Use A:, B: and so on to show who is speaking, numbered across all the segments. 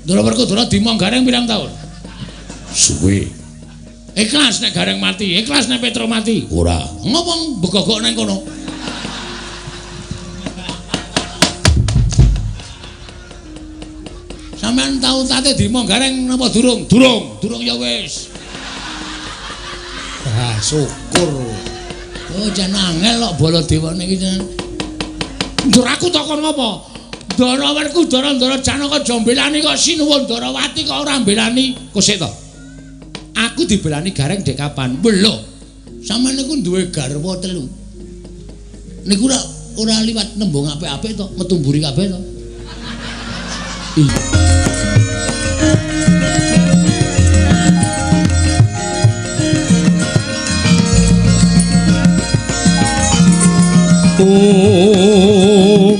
A: Ndara Werkudara dimong Gareng pirang taun? Suwe. Ikhlas nek Gareng mati, ikhlas nek Petro mati. Ora. Ngopo begogok nang kono? Sampeyan tau tate dimong Gareng napa durung? Durung. Durung ya wis. Ah, syukur. Oh, jan angel kok Baladewa niki jan. Ndur aku takon ngopo? Ndara Werkudara, Ndara Janaka aja mbelani kok sinuwun Ndarawati kok ora mbelani. Kosek to? Aku dibelani Gareng dek kapan? Lho. Sampeyan niku duwe garwa telu. Niku ora liwat nembung apik-apik to, metu mburi kabeh to.
B: Oh.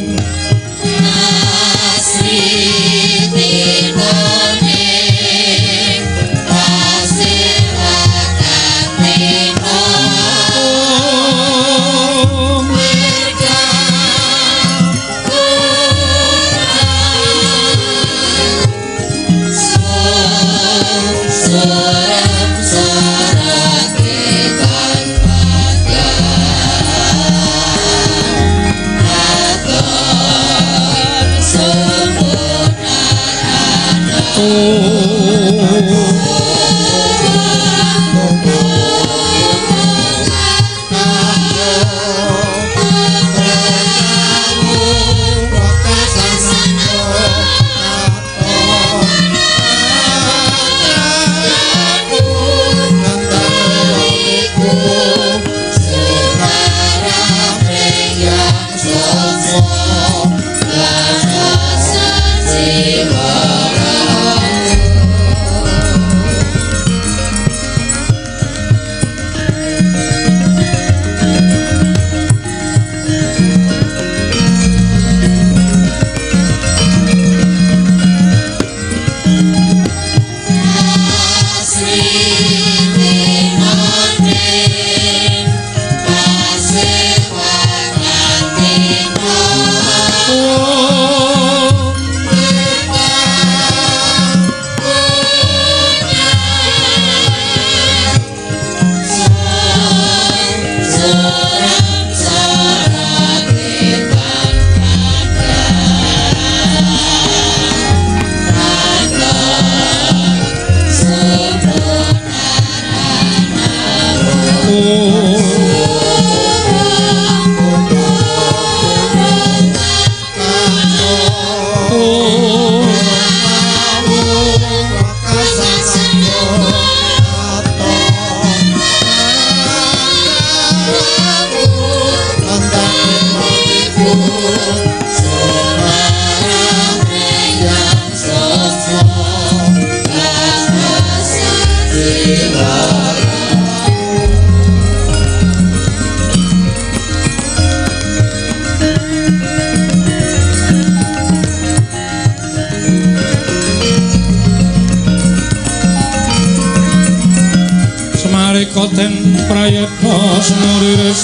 B: Koten prayetna semuriris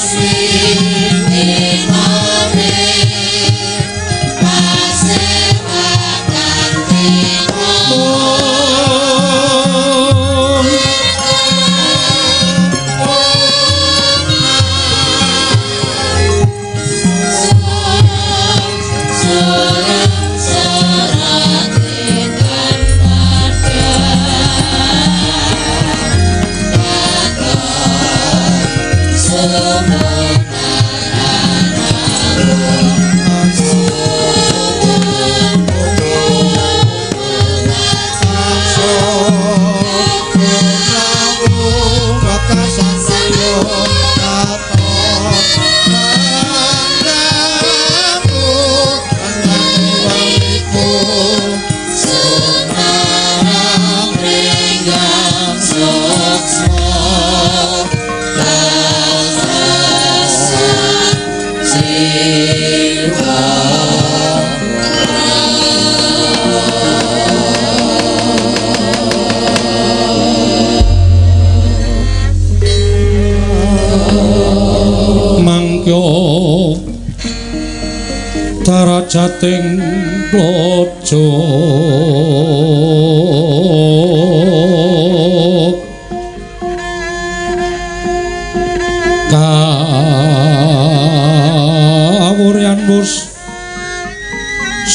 B: darajating praja.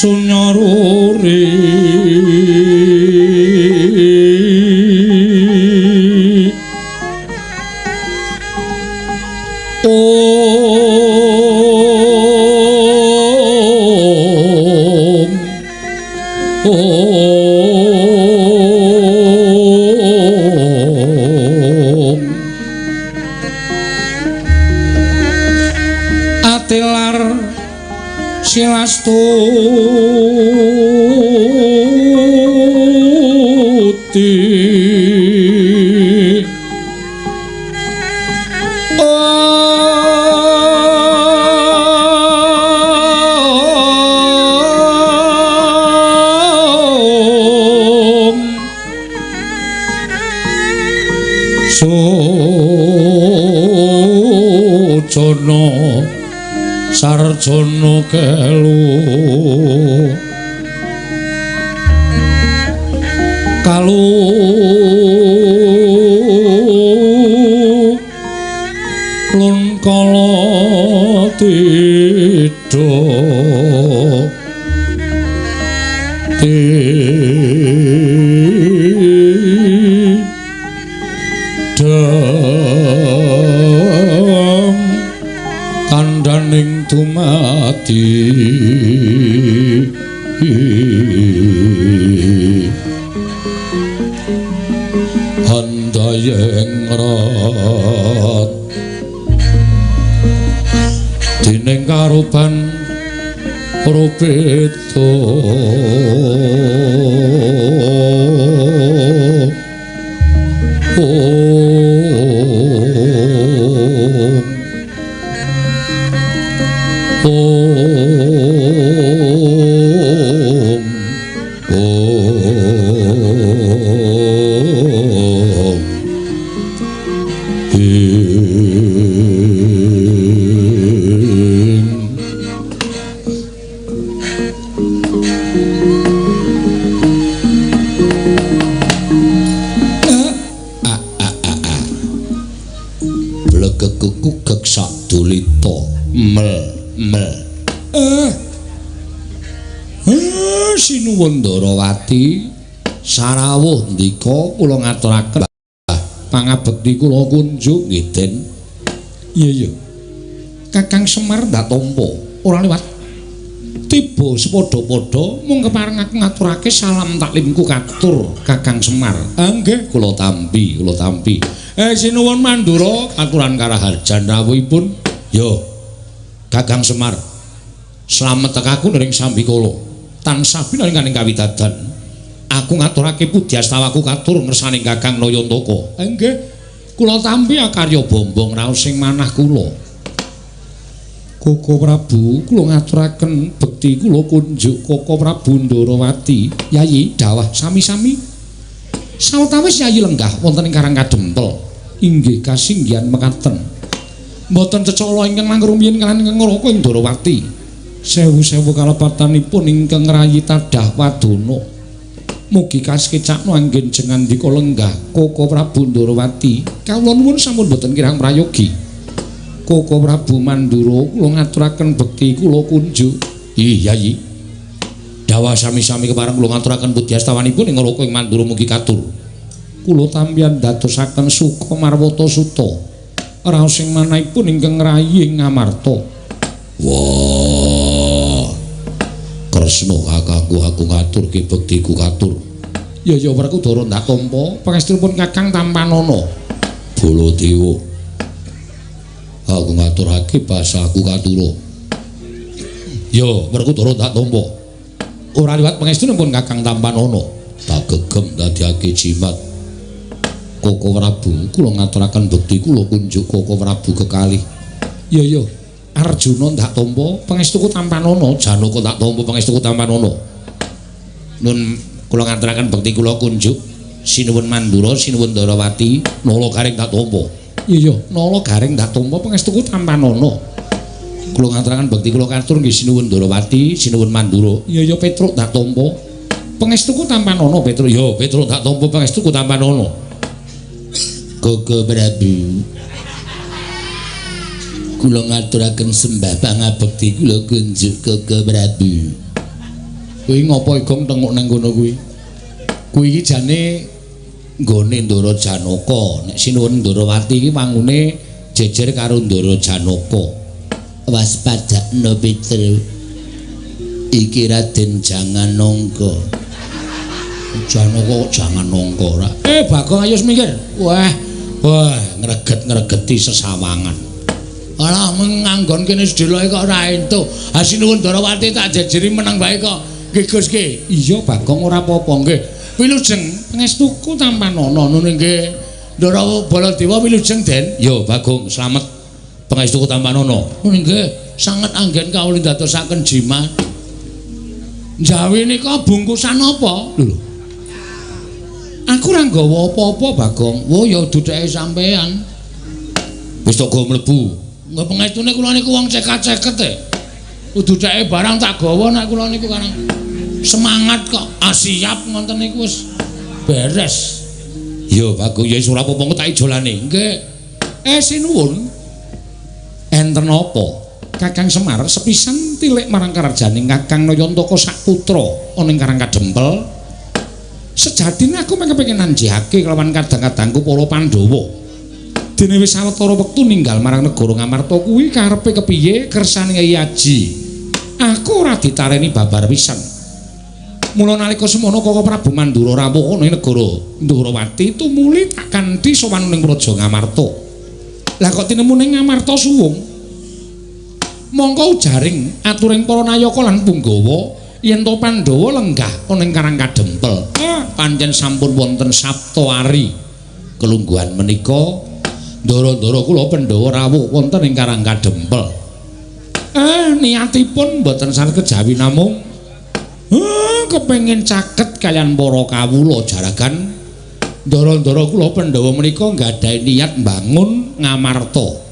B: Sunyaruri Om Om Atilar Silastuti Om Sujana Sarjana kelu kalu lun kala tidha tidang kandhaning dumadi handayeng rat dening karuban rupita Om Om Om Ing A a a a Blegegegugeg sadulita mel mel Sinuwun Ndarawati sarawuh ndika kula ngaturaken pangabekti kula kunjuk nggih Den. Iya iya. Kakang Semar ndak tampa ora liwat. Tiba sepadha-padha mung kepareng aku ngaturake salam taklimku katur Kakang Semar. Ah nggih kula tampi, kula tampi. Sinuwun Mandura katuran karaharjan rawuhipun. Yo. Kakang Semar. Slamet tekaku ning sambikala. Tansah pinaringaning kawidadan. Aku ngaturake pudyastawaku katur ngersaning Kakang Nayantaka. Nggih. Kula tampi akarya bombong raos sing manah kula. Koko Prabu, kula ngaturaken bekti kula kunjuk Koko Prabu Ndarawati. Yayi dawah sami-sami. Sawetawis Yayi lenggah wonten ing Karang Kadempel. Inggih kasinggihan mekaten. Mboten cecala ingkang langkung rumiyin kaliyan ingkang ngraka ing Ndarawati. Sewu-sewu kalepatanipun ingkang ngrayi tadah wadana. Mugi kasekecakno anggen jengandika lenggah Koko Prabu Ndarawati. Kawula nuwun sampun boten kirang prayogi. Koko Prabu Mandura kula ngaturaken bekti kula kunjuk. Ih Yayi. Dawah sami-sami kepareng kula ngaturaken pudyastawanipun ing ngraka ing Mandura mugi katur. Kula tampian dadosaken suka marwata suta. Raos sing manahipun ingkang ngrayi ing Ngamarta. Wah. Kresna kakangku aku ngaturke bektiku katur. Ya ya Werkudara ndak tampa pangestunipun Kakang Tampanana. Baladewa. Aku ngaturake basaku katura. Ya Werkudara ndak tampa. Ora liwat pangestunipun Kakang Tampanana. Tak gegem dadiake jimat. Koko Prabu kula ngaturaken bekti kula kunjuk Koko Prabu kekalih. Ya ya Arjuna ndak tampa pangestuku Tampanana, Janaka ndak tampa pangestuku Tampanana. Nun kula ngaturaken bekti kula kunjuk Sinuwun Mandura, Sinuwun Ndarawati, Nala Garing ndak tampa. Iya iya, Nala Garing ndak tampa pangestuku Tampanana. Kula ngaturaken bekti kula katur nggih Sinuwun Ndarawati, Sinuwun Mandura. Iya iya Petruk ndak tampa pangestuku Tampanana Petruk. Ya Petruk ndak tampa pangestuku Tampanana. Koko Prabu kula ngaturaken sembah pangabekti kula kunjuk Koko Prabu.
A: Kuwi ngopo Igong tenguk nang kono kuwi? Kuwi iki jane nggone Ndara Janaka. Nek Sinuwun Ndarawati iki wangune jejer karo Ndara Janaka.
B: Waspadakno Petru. Iki Raden Jangan Nangka.
A: Janaka kok jangan nangka ora? Bagong ayo minggir. Wah, wah ngreget-ngregeti sesawangan. Alah menganggon kene sedeloke kok ora entuk. Ha Sinuwun Ndarawati tak jejeri meneng wae kok. Nggih Gus nggih. Iya Bagong ora apa-apa nggih. Wilujeng pangestuku tampanana ngono nggih. Ndara Baladewa wilujeng Den.
B: Ya Bagong slamet pangestuku tampanana.
A: Ngono nggih, sanget anggen kawula ndadosaken jimat. Jawi nika bungkusan apa? Lho. Aku ora nggawa apa-apa Bagong. Wo ya dudeke sampean.
B: Wis tok go mlebu.
A: Nggih pengestune kula niku wong cekat-ceket e. Dudeke barang tak gawa nek kula niku karang semangat kok. Ah siap ngoten niku wis beres.
B: Ya Bagong ya wis ora apa-apa tak ijolane.
A: Nggih. Sinuwun. Enten apa? Kakang Semar sepisan tilik marang karajaning Kakang Nayantaka sak putra ana ing Karang Kadempel. Sejatine aku mung kepengin nanjihake kelawan kadang-kadangku para Pandhawa. Dene wis sawetara wektu ninggal marang negara Ngamarta kuwi karepe kepiye kersane Kyai Aji. Aku ora ditareni babar pisan. Mula nalika semono Kaka Prabu Mandura rawuh ana ing negara Ndrawati tumuli tak kanthi sowan ning Praja Ngamarta. Lah kok tinemu ning Ngamarta suwung. Mongko ujaring aturing para nayaka lan punggawa yen to Pandhawa lenggah ana ing Karang Kadempel. Pancen sampun wonten Saptawari.
B: Kelungguhan menika ndara-ndara kula Pandhawa rawuh wonten ing Karang Kadempel.
A: Niatipun mboten sanes kejawi namung kepengin caket kaliyan para kawula jaragan. Ndara-ndara kula Pandhawa menika nggadahi niat mbangun Ngamarta.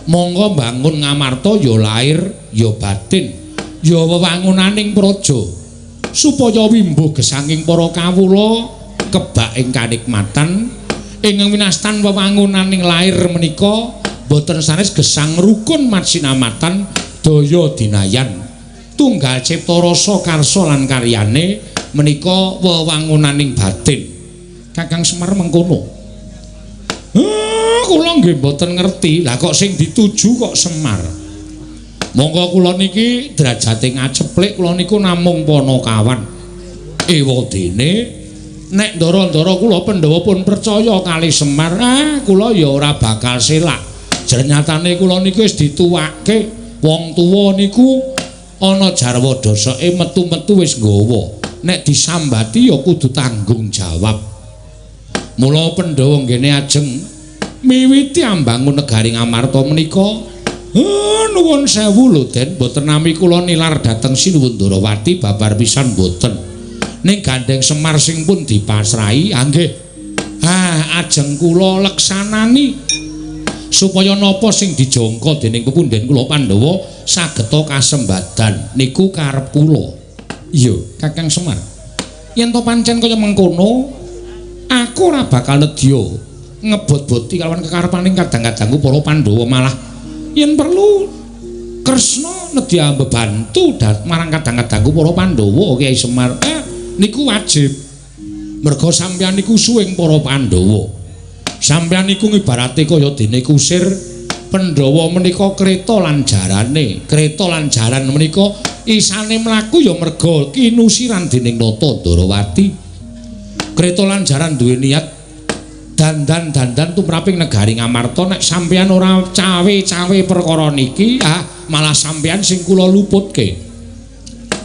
A: Monggo mbangun Ngamarta ya lair ya batin ya wewangunaning praja supaya wimbuh gesanging para kawula kebak ing kanikmatan ing winastan wewangunaning lair menika boten sanes gesang rukun masinamatan daya dinayan tunggal cipta rasa karsa lan karyane menika wewangunaning batin. Kakang Semar mengkono. Kula nggih mboten ngerti. Lah kok sing dituju kok Semar. Monggo kula niki derajate ngaceplik kula niku namung panakawan. Ewadene nek ndara-ndara kula Pandhawa pun percaya kali Semar, kula ya ora bakal selak. Jernyatane kula niku wis dituwake wong tuwa niku ana jarwa dosake metu-metu wis nggawa. Nek disambati ya kudu tanggung jawab. Mula Pandhawa nggene ajeng miwiti ambangun negari Ngamarta menika. Nuwun sewu lho Den, mboten nami kula nilar dhateng Sinuwun Ndarawati babar pisan mboten. Ning gandeng Semar sing pun dipasrahi, nggih. Ajeng kula leksanani supaya napa sing dijangka dening pepunden kula Pandhawa sageta kasembadan niku karep kula. Iya, Kakang Semar. Yen to pancen kaya mengkono, aku ora bakal nedya ngebot-boti kalawan kekarepaning kadang-kadangku para Pandhawa, malah yen perlu Kresna nedya mbebantu marang kadang-kadangku para Pandhawa. Kyai Semar, niku wajib. Merga sampeyan niku suwing para Pandhawa. Sampeyan niku ngibarate kaya dene kusir Pandhawa menika kreta lan jarane. Kreta lan jaran menika isane mlaku ya merga kinusiran dening Nata Ndarawati. Kreta lan jaran duwe niat dandan-dandan tumraping negari Ngamarta. Nek sampeyan ora cawe-cawe perkara niki, malah sampeyan sing kula luputke.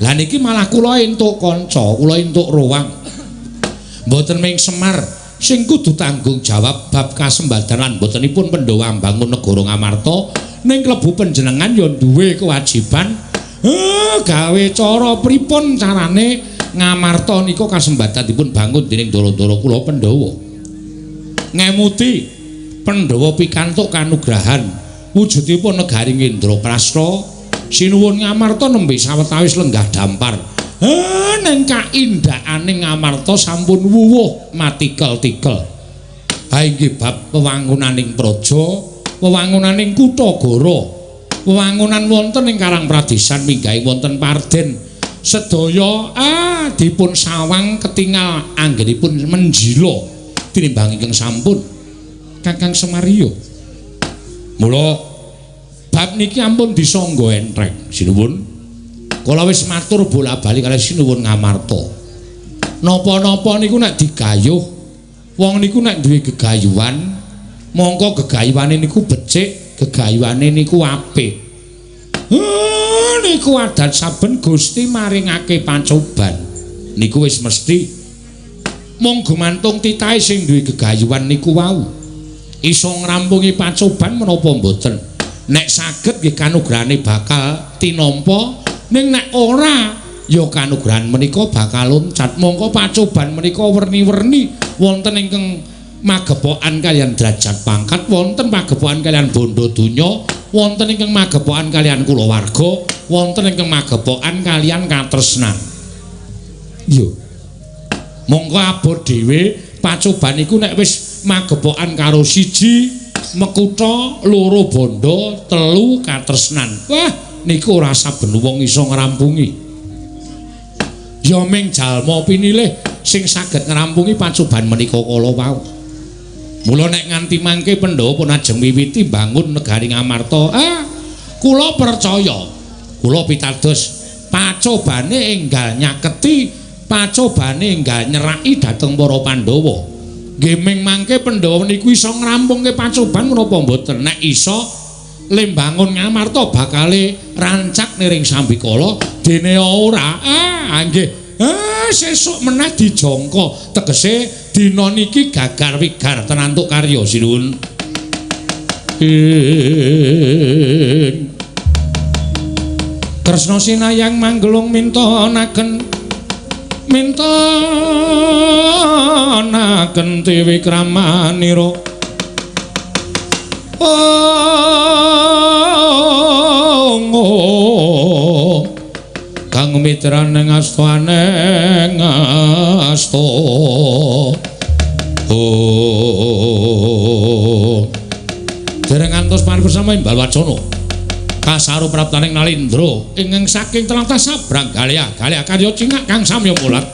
A: Lah niki malah kula entuk kanca, kula entuk ruwang. Mboten ming Semar sing kudu tanggung jawab bab kasembadan lan mbotenipun Pandhawa mbangun negara Ngamarta, ning klebu panjenengan ya duwe kewajiban gawe cara pripun carane Ngamarta nika kasembadan dipun bangun dening ndara-ndara kula Pandhawa. Ngemuti Pandhawa pikantuk kanugrahan wujudipun negari Indraprasta. Sinuwun Ngamarta nembe sawetawis lenggah dampar. Ning kaindakane Ngamarta sampun wuwuh matikel-tikel. Ha inggih bab wewangunaning praja, wewangunaning kutha gara, wewangunan wonten ing Karang Pradesan minggahi wonten Parden Sedaya dipun sawang ketingal anggenipun menjila tinimbang ingkang sampun Kakang Semar iya. Mula bab niki ampun disangga entreng. Sinuwun. Kula wis matur bola-bali kalih sinuwun Ngamarta. Napa-napa niku nek digayuh, wong niku nek duwe gegayuhan, mongko gegayuhane niku becik, gegayuhane niku apik. Niku adat saben Gusti maringake pacoban. Niku wis mesti mung gumantung titahe sing duwe gegayuhan niku wau. Iso ngrampungi pacoban menapa mboten? Nek saged nggih kanugrahane bakal tinampa, ning nek ora ya kanugrahan menika bakal loncat. Mongko pacoban menika werni-werni wonten ingkang magepokan kaliyan derajat pangkat, wonten magepokan kaliyan bondo donya, wonten ingkang magepokan kaliyan kulawarga, wonten ingkang magepokan kaliyan katresnan. Iya. Mongko abot dhewe pacoban iku nek wis magepokan karo siji mekutha, loro bondo, telu katresnan. Wah, niku ora saben wong iso ngrampungi. Ya ming jalma pinilih sing saged ngrampungi pacoban menika kala wau. Mula nek nganti mangke Pandhawa pun ajeng wiwiti mbangun negari Ngamarta, kula percaya, kula pitados pacobane enggal nyaketi, pacobane enggal nyeraki dhateng para Pandhawa. Nggih ming mangke Pandhawa niku iso ngrampungke pacoban menapa mboten? Nek iso le mbangun Ngamarta bakale rancak niring sambikala, dene ora. Nggih. Sesuk meneh dijangka, tegese dina niki gagar wigar tenantuk karya sinuwun. Kresna sinayang manggelung mintonaken mintonaken tiwikramanira. Oh, kang mitrane ngastane ngasta. Oh, dereng ngantos paribersama imbal wacana kasaru praptaning Nalindra ingkang saking tlatah Sabrang Galea Galea karya cingak kang samya mulat.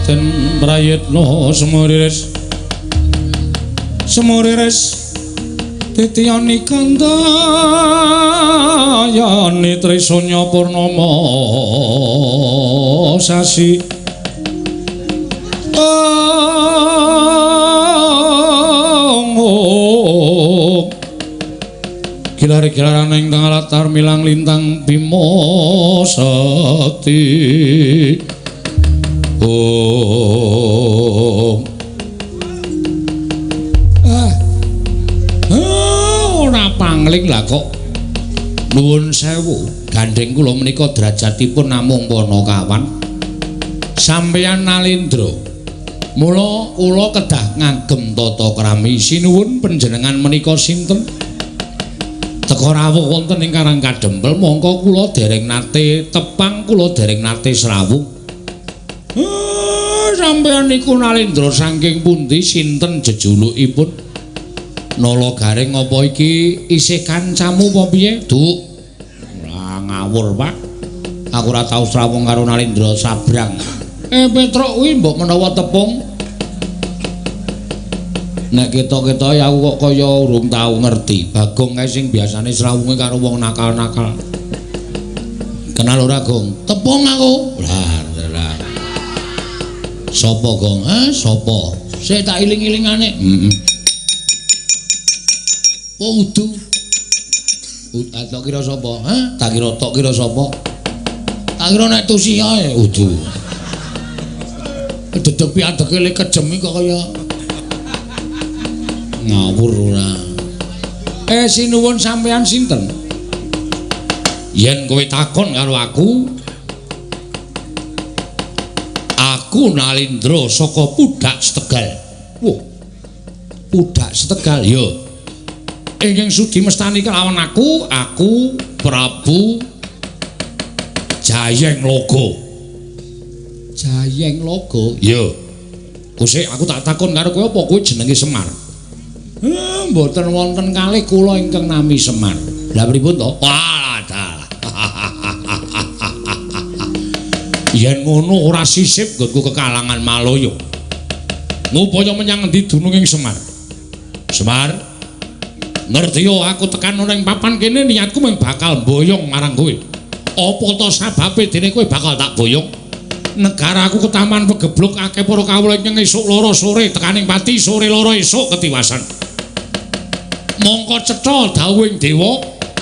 A: Den prayitna semuriris semuriris titiyani kandayani trisanya purnama sasi. Oh, gilar-gilaran ing tengah latar milang lintang bima sakti. Oh. Ora pangling lah kok. Nuwun sewu, gandheng kula menika derajatipun namung panakawan. Sampeyan Nalindra. Mula kula kedah ngagem tata krami. Sinuwun panjenengan menika sinten? Teka rawuh wonten ing Karang Kadempel mongko kula dereng nate tepang, kula dereng nate srawung. Sampeyan niku Nalendra saking pundi, sinten jejulukipun? Nala Gareng apa iki isih kancamu apa piye? Duk. Ora ngawur, Pak. Aku ora tau srawung karo Nalendra Sabrang. Petruk kuwi mbok menawa tepung. Nek ketok-ketok aku kok kaya urung tau ngerti. Bagong kae sing biasane srawunge karo wong nakal-nakal. Kenal ora, Gong? Tepung aku. Lah, lah. Sapa, Gong? Sapa? Sik tak iling-ilingane. Heeh. Oh, udu. Tak kira sapa? Hah? Tak kira tok kira sapa? Tak kira nek tusi ae udu. Dedeg piadege le kejem kok kaya ngawur ora. Sinuwun sampeyan sinten? Yen kowe takon karo aku, aku Nalendra saka Pudak Setegal. Wah. Pudak Setegal ya. Ingkang sudi mestani kelawan aku, aku Prabu Jayeng Logo. Jayeng Logo? Ya. Kusik aku tak takon karo kowe apa kowe jenenge Semar? Mboten wonten kalih kula ingkang nami Semar. Lah pripun to? Walah dalah. Yen ngono ora sisip nggonku kekalangan Malaya. Ngupaya menyang endi dununging Semar? Semar, ngerti yo aku tekan ning papan kene niatku mung bakal mboyong marang kowe. Apa to sababe dene kowe bakal tak boyong? Negaraku ketaman pegebluk akeh para kawula ingkang esuk loro sore tekaning pati sore loro esuk ketiwasan. Mongko cetha dawuhing dewa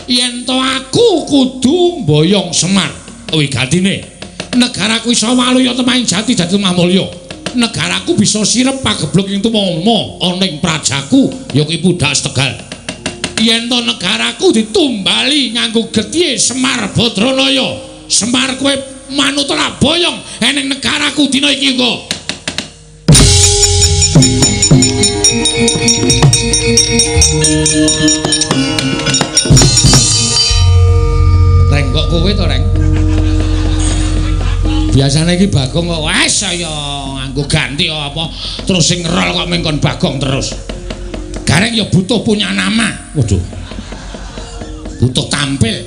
A: yen to aku kudu mboyong Semar. Wigatine negaraku iso waluya temahing jati dadi lemah mulya. Negaraku bisa sirep pagebluk ing tumama ana ing prajaku ya kuwi Pudak Setegal. Yen to negaraku ditumbali nganggo getihe Semar Badranaya, Semar kowe manut ora boyong eneng negaraku dina iki uga. Reng kok kowe to, Reng? Biasane iki Bagong kok wes saya nganggo ganti apa terus sing ngerol kok mengkon Bagong terus. Gareng ya butuh punya nama. Waduh. Butuh tampil.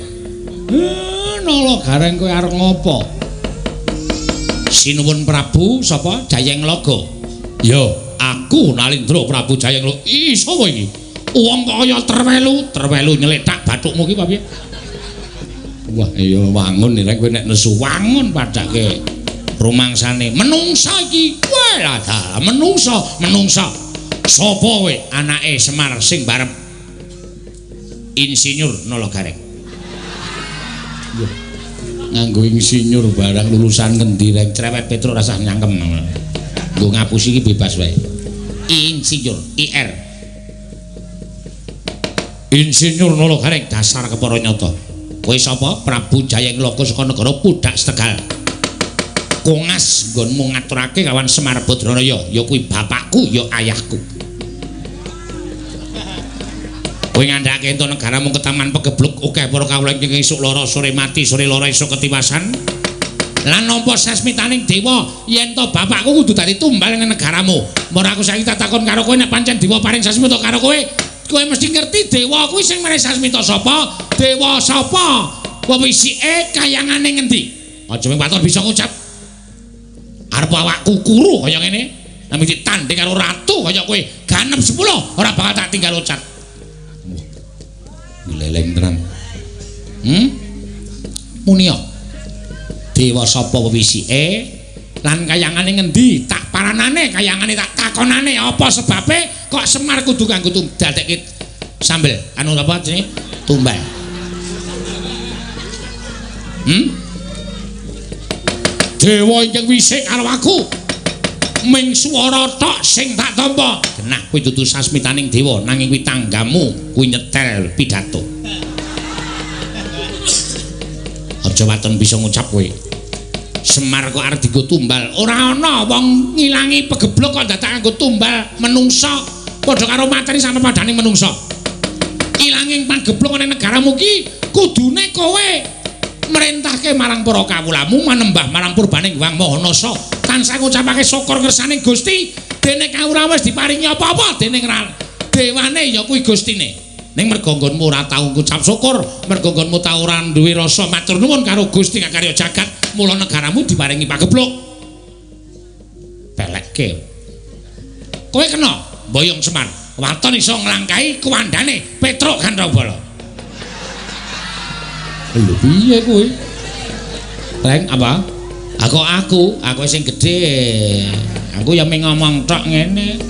A: Nala Gareng kowe arep ngopo? Sinuwun Prabu sapa? Jayeng Logo. Ya, aku Nalendra Prabu Jayeng Logo. Ih, sapa iki? Wong kok kaya terwelu, terwelu nyeletak bathukmu ki apa piye? Wah, iya wangun nek kowe nek nesu wangun padake rumangsane menungsa iki. Wah, lah menungsa, menungsa. Sapa kowe anake Semar sing barep Insinyur Nala Gareng? Nganggo insinyur barang lulusan ngendi reng cerewet Petruk rasah nyangkem. Nggo ngapusi iki bebas wae. Insinyur IR. Insinyur Nala Gareng dasar kepara nyata. Kowe sapa? Prabu Jayeng Logo saka negara Pudak Setegal. Kongas nggonmu ngaturake kawan Semar Badranaya, ya kuwi bapakku, ya ayahku. Kowe ngandhake ento negaramu ketaman pegebluk akeh para kawula ingkang esuk lara sore mati, sore lara esuk ketiwasan. Lan nampa sasmitaning dewa yen to bapakku kudu dadi tumbal ning negaramu. Mula aku saiki tak takon karo kowe nek pancen dewa paring sasmita karo kowe, kowe mesti ngerti dewa kuwi sing maring sasmita sapa? Dewa sapa? Wewisike kayangane ngendi? Aja mung waton bisa ngucap. Arep awakku kuru kaya ngene, nami ditanding karo ratu kaya kowe, ganep 10 ora bakal tak tinggal ucat. Gleleng tenan. Munia. Dewa sapa wewisike lan kayangane ngendi? Tak paranane kayangane tak takonane apa sebabe kok Semar kudu kanggo dadekke sambel anu apa jenenge? Tumbal. Dewa ingkang wisik karo aku ming swara tok sing tak tampa. Genah kuwi dudu sasmitaning dewa nanging kuwi tanggamu kuwi nyetel pidato. Aja waton bisa ngucap kowe. Semar kok arep dienggo tumbal. Ora ana wong ngilangi pegebluk kok dadak nganggo tumbal menungsa. Padha karo mateni sampe padane menungsa. Ilanging pagebluk ana negaramu ki kudune kowe merintahke marang para kawulamu manembah marang purbaning Hyang Maha Nasa. Tansah ngucapake syukur ngersaning Gusti, dene kawula wis diparingi apa-apa dening dewane ya kuwi Gustine. Ning merga nggonmu ora tau ngucap syukur, merga nggonmu tau ora duwe rasa matur nuwun karo Gusti kakarya jagat, mula negaramu diparingi pagebluk. Pelekke. Kowe kena mboyong Semar. Waton iso nglangkahi kuwandane Petruk Gandrobala. Lho piye kuwi? Reng apa? Aku sing gedhe. Aku ya mung ngomong tok ngene.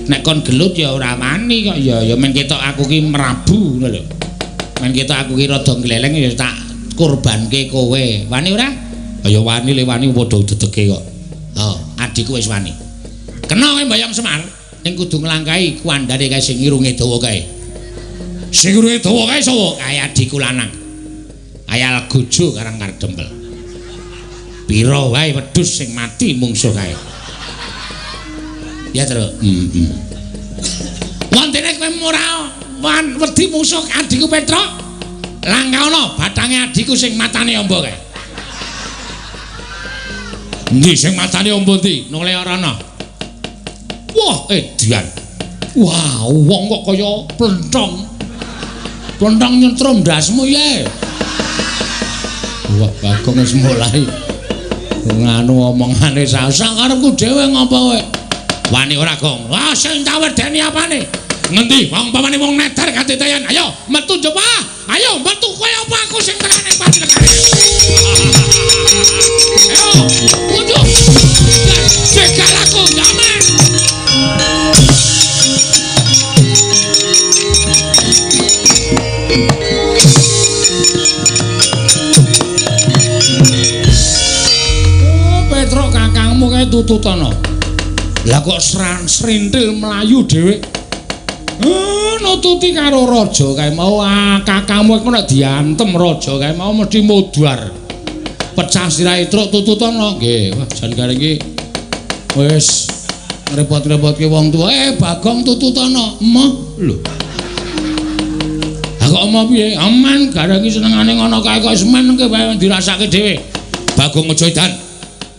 A: Nek kon gelut ya ora wani kok ya, ya men ketok aku ki merabu ngono lho. Men ketok aku ki rada gleleng ya tak kurbanke kowe. Wani ora? Ya wani le wani padha dedege kok. Oh, adikku wis wani. Kena kowe mbayang Semar, ning kudu nglangkahi kuwandane kae sing irunge dawa kae. Sing irunge dawa kae sapa? Kae adikku lanang. Ayal gojo karang kardempel. Pira wae wedhus sing mati mungsuh kae. Ya terus. Wontene kowe ora wedi mungsuh adikku Petruk? Langkaono bathange adikku sing matane amba kae. Endi sing matane amba ndi? Nole ora ana. Wah, edian. Wah, wong kok kaya plenthong. Plenthong nyentrum ndasmu ye. Wah, Bagong wis mulai nganu omongane sak karepku dhewe ngopo kowe? Wani ora, Gong? Wah, sing tak wedeni apane? Ngendi wong pamane wong neter katitayan? Ayo metu coba. Ayo metu kowe apa aku sing tekane panjenengane. Ayo, kudu. Cegal aku, jaman. Oh, Petruk kakangmu kae tututana. Lah kok srintil mlayu dhewe. Nututi karo raja kae mau kakangmu iku nek diantem raja kae mau mesti mudhar. Pecah sirahe truk tututana. Nggih, wah jan gareng iki wis ngrepot-repotke wong tuwa. Bagong tututana. Emoh lho. Lah kok emoh piye? Aman gareng iki senengane ngono kae kok semen ke wae dirasake dhewe. Bagong aja edan.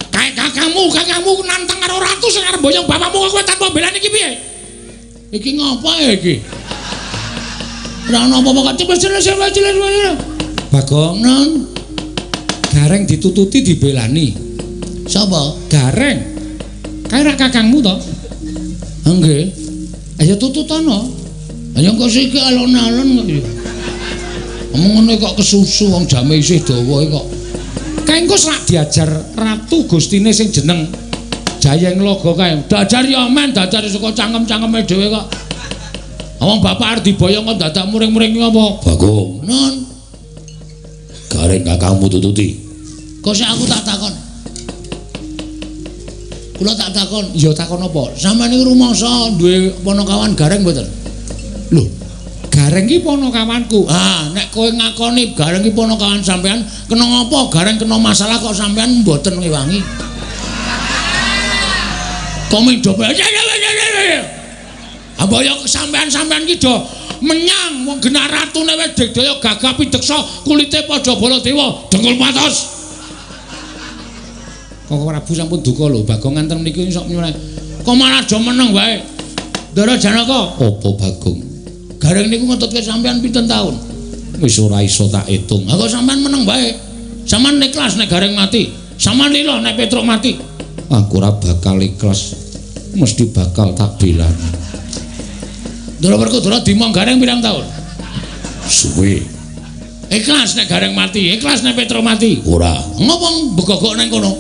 A: Kae kakangmu nantang karo ratu sing arep mboyong bapakmu kowe tanpa belani iki piye? Iki ngapa iki? Ora ana apa-apa kok cepet. Bagong non. Gareng ditututi dibelani. Sapa? Gareng. Kae ra kakangmu to? Nggih. Ayo tututana. Ayo kok siki alon-alon kok ya. Omong ngene kok kesusu wong jame isih dawa kok. Kae engko sak diajar ratu gustine sing jeneng Jayeng Logo kae. Dajar ya men, dajar saka cangkem-cangkeme dhewe kok. Wong bapak arep diboyong kok dadak muring-muring apa?
B: Bagong.
A: Non.
B: Gareng kakangmu tututi.
A: Kok sik aku tak takon. Kula tak takon, ya takon apa? Sampeyan niku rumangsa duwe panakawan Gareng mboten? Lho, Gareng ki panakawanku. Ah, nek kowe ngakoni Gareng ki panakawan sampean, kena ngapa Gareng kena masalah kok sampean mboten ngewangi? Kok do apa ya sampean-sampean ki do menyang wong genah ratune wis digdaya gagah pideksa kulite padha Baladewa dengkul patos. Kok Prabu sampun duka lho Bagong nganten mriki sok nyuwun. Kok malah aja meneng wae. Ndara Janaka.
B: Apa Bagong?
A: Gareng niku ngetutke sampean pinten taun?
B: Wis ora iso tak etung.
A: Ha kok sampean meneng wae. Sampean ikhlas nek Gareng mati. Sampean lila nek Petruk mati.
B: Aku ora bakal ikhlas. Mesti bakal tak belani.
A: Ndara Werkudara dimong Gareng pirang taun?
B: Suwe.
A: Ikhlas nek Gareng mati, ikhlas nek Petruk mati.
B: Ora.
A: Ngopo begogok nang kono?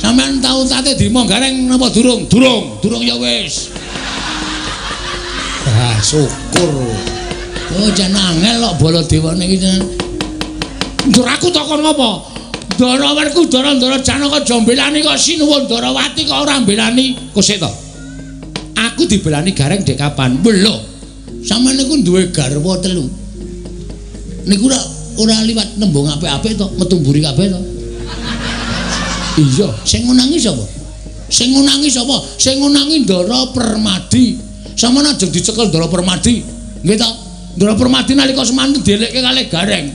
A: Sampeyan tau tate dimong Gareng napa durung? Durung. Durung ya wis.
B: Ah, syukur.
A: Oh, jan angel kok Baladewane iki jan. Ndur aku takon ngopo? Ndara Werkudara Ndara Janaka aja mbelani kok sinuwun Ndarawati kok ora mbelani. Kok sik to? Aku dibelani Gareng dek kapan? Lho. Sampeyan niku duwe garwa telu. Niku ora liwat nembung apik-apik to, metu mburi kabeh to. Iya, sing ngunangi sapa? Sing ngunangi sapa? Sing ngunangi Ndara Permadi. Sampeyan ajeng dicekel Ndara Permadi. Nggih to? Ndara Permadi nalika semanten dielekke kalih Gareng.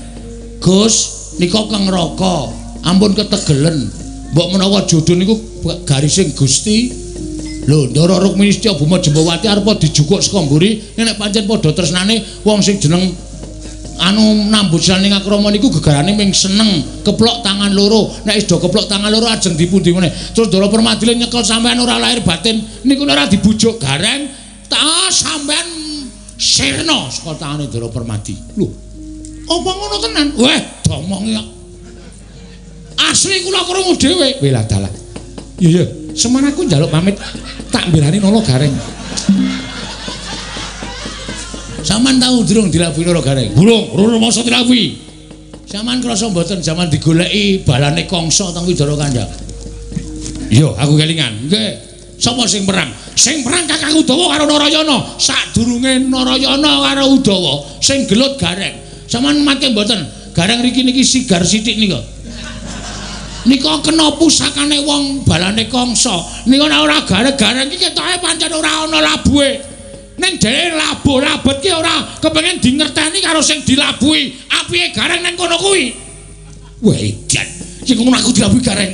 A: Gus, nika Kang Raka, ampun ketegelen. Mbok menawa jodho niku garising Gusti. Lho, Ndara Rukmini Setyabuma Jembawati arepa dijukuk saka mburi, nek pancen padha tresnane wong sing jeneng anu nambut ning akrama niku gegarane ming seneng, keplok tangan loro. Nek wis do keplok tangan loro ajeng dipundi meneh. Terus Ndara Permadi nyekel sampean ora lahir batin niku ora dibujuk Gareng, ta sampean sirna saka tangane Ndara Permadi. Lho, apa ngono tenan? Weh, domongi kok. Asli kula krungu dhewe.
B: Welah dalah. Iya, iya, semono aku njaluk pamit tak mbelani Nala Gareng.
A: Sampeyan tau durung dilabui Nala Gareng? Durung, durung masa dilabui. Sampeyan krasa mboten jaman digoleki balane Kangsa teng Widara Kandha? Iya, aku kelingan. Nggih. Sapa sing perang? Sing perang Kakang Udawa karo Narayana. Sadurunge Narayana karo Udawa sing gelut Gareng. Sampeyan mangke mboten? Gareng riki niki sigar sithik nika. Nika kena pusakane wong balane Kangsa. Nika nek ora gareng-gareng iki ketoke pancen ora ana labuhe. Ning dhewe labuh labet ki ora kepengin dingerteni karo sing dilabuhi. Apike Gareng ning kono kuwi. Wah, edan. Sing ngono aku dilabuhi Gareng.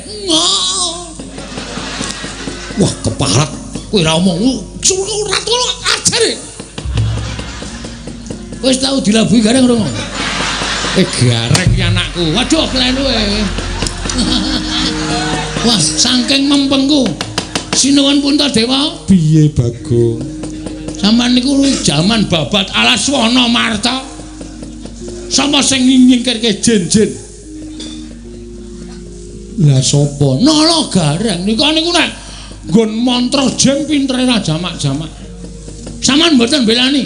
A: Wah, keparat. Kowe ora omong ora tolo ajare. Wis tau dilabuhi Gareng ora? Gareng ki anakku. Waduh, klenu e. Wah, saking mempengku. Sinuwun Puntadewa.
B: Piye, Bagong?
A: Sampeyan niku jaman babat Alaswana Marta. Sapa sing nyingkirke jin-jin? Lah sapa? Nala Gareng. Nika niku nek nggon mantra jeng pintere ra jamak-jamak. Sampeyan mboten belani?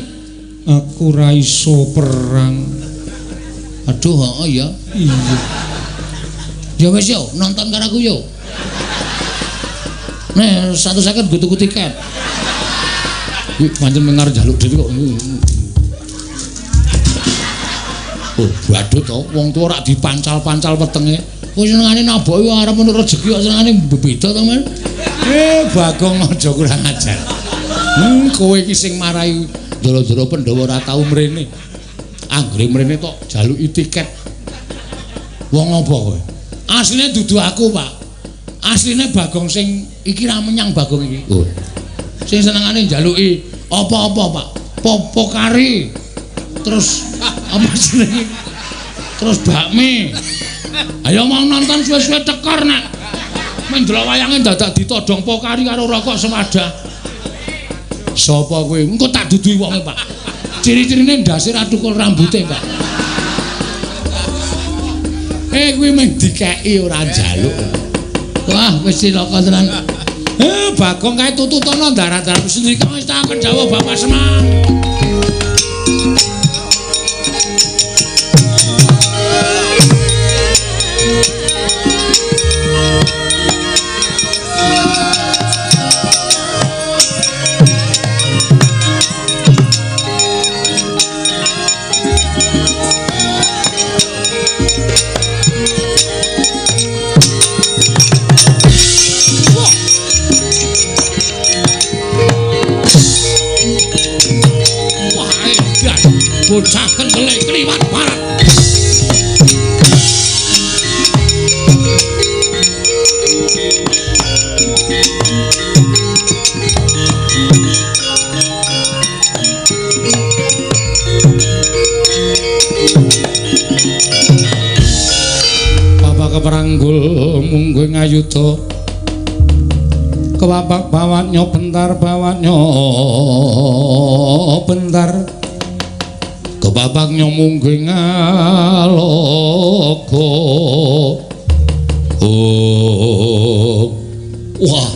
B: Aku ra iso perang.
A: Aduh, heeh ya.
B: Iya.
A: Ya wis yo, nonton karo aku yo. Nih, 150 nggo tuku tiket. Wih, pancen mengar njaluk dhewe kok. Oh, badut to, wong tuwa rak dipancal-pancal wetenge. Kowe senengane naboki arep menurut rezeki kok senengane bebeda to, Men. Bagong aja kurang ajar. Kowe iki sing marai ndara-ndara Pandhawa ora tau mrene. Anggere mrene tok jaluki tiket. Wong apa kowe? Asline dudu aku, Pak. Asline Bagong sing iki ra menyang Bagong iki. Oh. Sing senengane njaluki apa-apa, Pak. Popo kari. Terus apa jenenge? Terus bakmi. Ayo mau nonton suwe-suwe tekor nek. Mendelok wayange dadak ditodong pokari karo rokok semadah. Sapa kowe? Engko tak duduhi wonge, Pak. Ciri-cirine ndase ra tukul rambute, Pak. Kuwi mung dikeki ora njaluk. Wah, wis cilaka tenan. Bagong kae tututono darat-darat sendika wis tak dawuh Bapak Semar. Bocah kendele kliwat barat.
B: Bapak keperanggul mungguh ngayuda. Kewapak bawatnya bentar bawatnya bentar. Kebabaknya mungguh ngaloga. Oh.
A: Wah,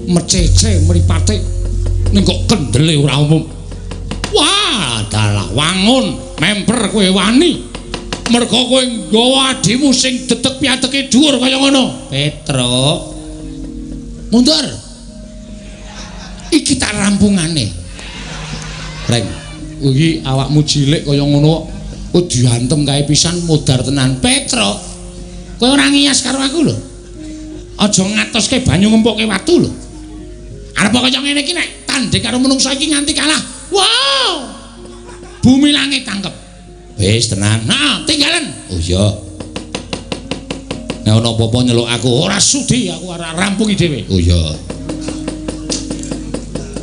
A: mecece mripate ning kok kendele ora umum. Wah, dalah wangun memper kowe wani. Merga kowe nggawa adimu sing dedeg piateke dhuwur kaya ngono. Petruk. Mundur. Iki tak rampungane.
B: Reng, iki awakmu cilik kaya ngono kok.
A: Oh diantem kae pisan modar tenan. Petro, kowe ora ngiyas karo aku lho. Aja ngatoske banyu ngempukke watu lho. Arep kaya ngene iki nek tandhing karo menungsa iki nganti kalah. Wow. Bumi langit tangkep.
B: Wis tenang.
A: Nah, tinggalen.
B: Oh iya. Nek ana apa-apa nyeluk aku,
A: ora sudi aku ora rampungi dhewe.
B: Oh iya.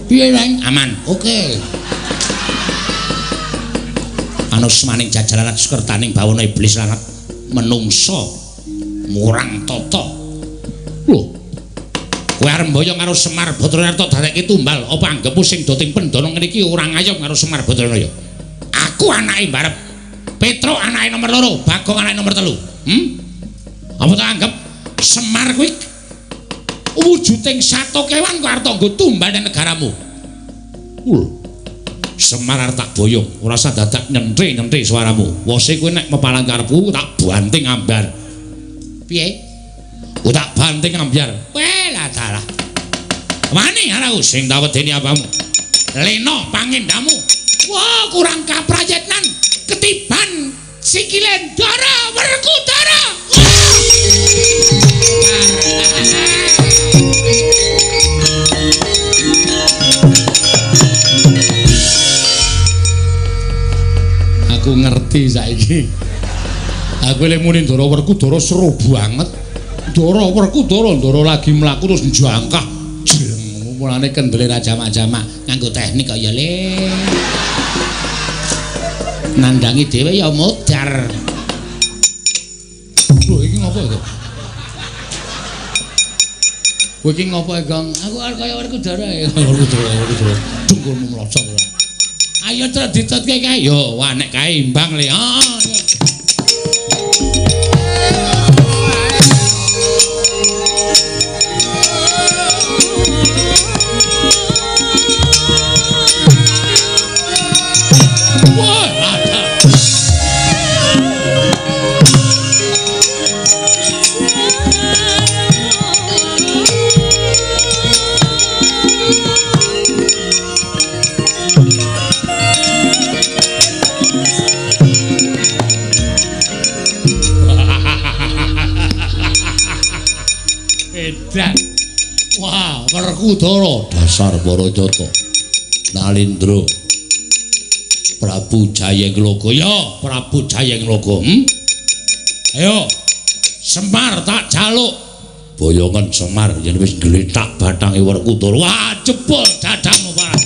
A: Piye, Neng?
B: Aman.
A: Oke.
B: Anusmaning jajaran sukertaning bawana iblis lan menungsa murang tata.
A: Lho.
B: Kowe arep mboyong karo Semar Bathara tok dadekke tumbal, apa anggepmu sing doting pendana ngene iki ora ngayom karo Semar Bathara ya?
A: Aku anake mbarep. Petro anake nomor 2, Bagong anake nomor 3. Hmm? Apa tak anggap Semar kuwi wujuding sato kewan kok arep nggo tumbal nang negaramu?
B: Lho. Semar arep tak boyong, ora usah dadak nyentri-nyentri suaramu. Wose kowe nek mepalang karepku tak banting ambar.
A: Piye?
B: Ku tak banting ambyar.
A: Weh lah dalah.
B: Wani aku sing tak wedeni apamu.
A: Leno pangendamu. Wah, kurang kaprayitnan ketiban sikile Ndara Werkudara.
B: Aku ngerti saiki. Aku lek muni Ndara Werkudara seru banget. Ndara Werkudara, Ndara lagi mlaku terus njangkah. Jeng, mulane kendele ra jamak-jamak
A: nganggo teknik kok ya le. Nandangi dhewe ya modar.
B: Lho iki ngopo iki? Kowe iki ngopo, Gong?
A: Aku arep kaya Werkudara ya.
B: Werkudara, Werkudara. Dengkulmu mlocot ora.
A: Ayo terus ditutke kae.
B: Yo, wah nek kae imbang le.
A: Heeh.
B: Wah, Werkudara dasar Barajata. Nalindra. Prabu Jayengloka. Ya, Prabu Jayengloka. Ayo. Semar tak jaluk. Boyongan Semar yen wis gletak bathange Werkudara. Wah, jebol dadamu Pak.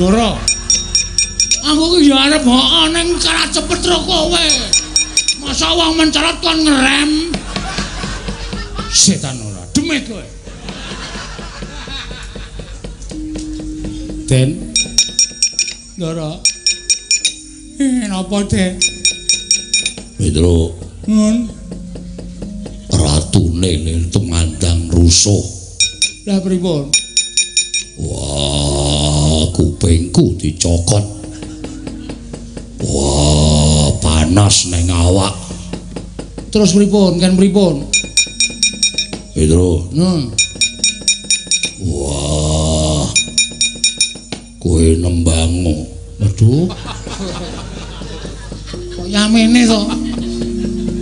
A: Ndara. Aku ki ya arep heeh ning kalah cepet ro kowe. Masa wong mencolot kon ngerem. Setan ora, demit kowe. Den. Ndara. Napa, Den?
B: Petro.
A: Nun.
B: Ratune ning tumandang rusuh.
A: Lah pripun?
B: Wah, kupingku dicokot. Wah, panas ning awak.
A: Terus pripun? Kan pripun?
B: Petro.
A: Nun.
B: Wah. Kowe nembango.
A: Waduh. Kok yamene to?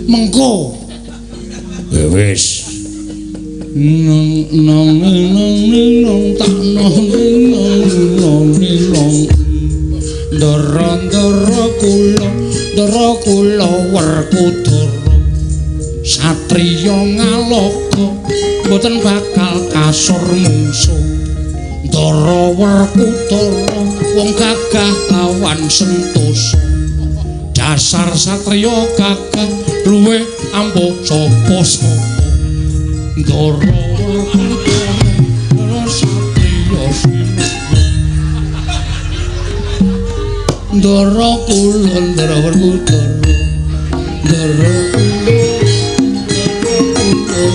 A: Mengko.
B: Wis.
A: Nong nong nong nong tak nong nong nong nong. Ndara ndara kula Werkudara. Satriya ngaloka mboten bakal kasur mungsuh. Ndara Werkudara wong gagah lawan sentosa. Dasar satriya gagah luwih ampuh sapa-sapa. Ndara Werkudara satriya sinuwun. Ndara kula Ndara Werkudara. Ndara kula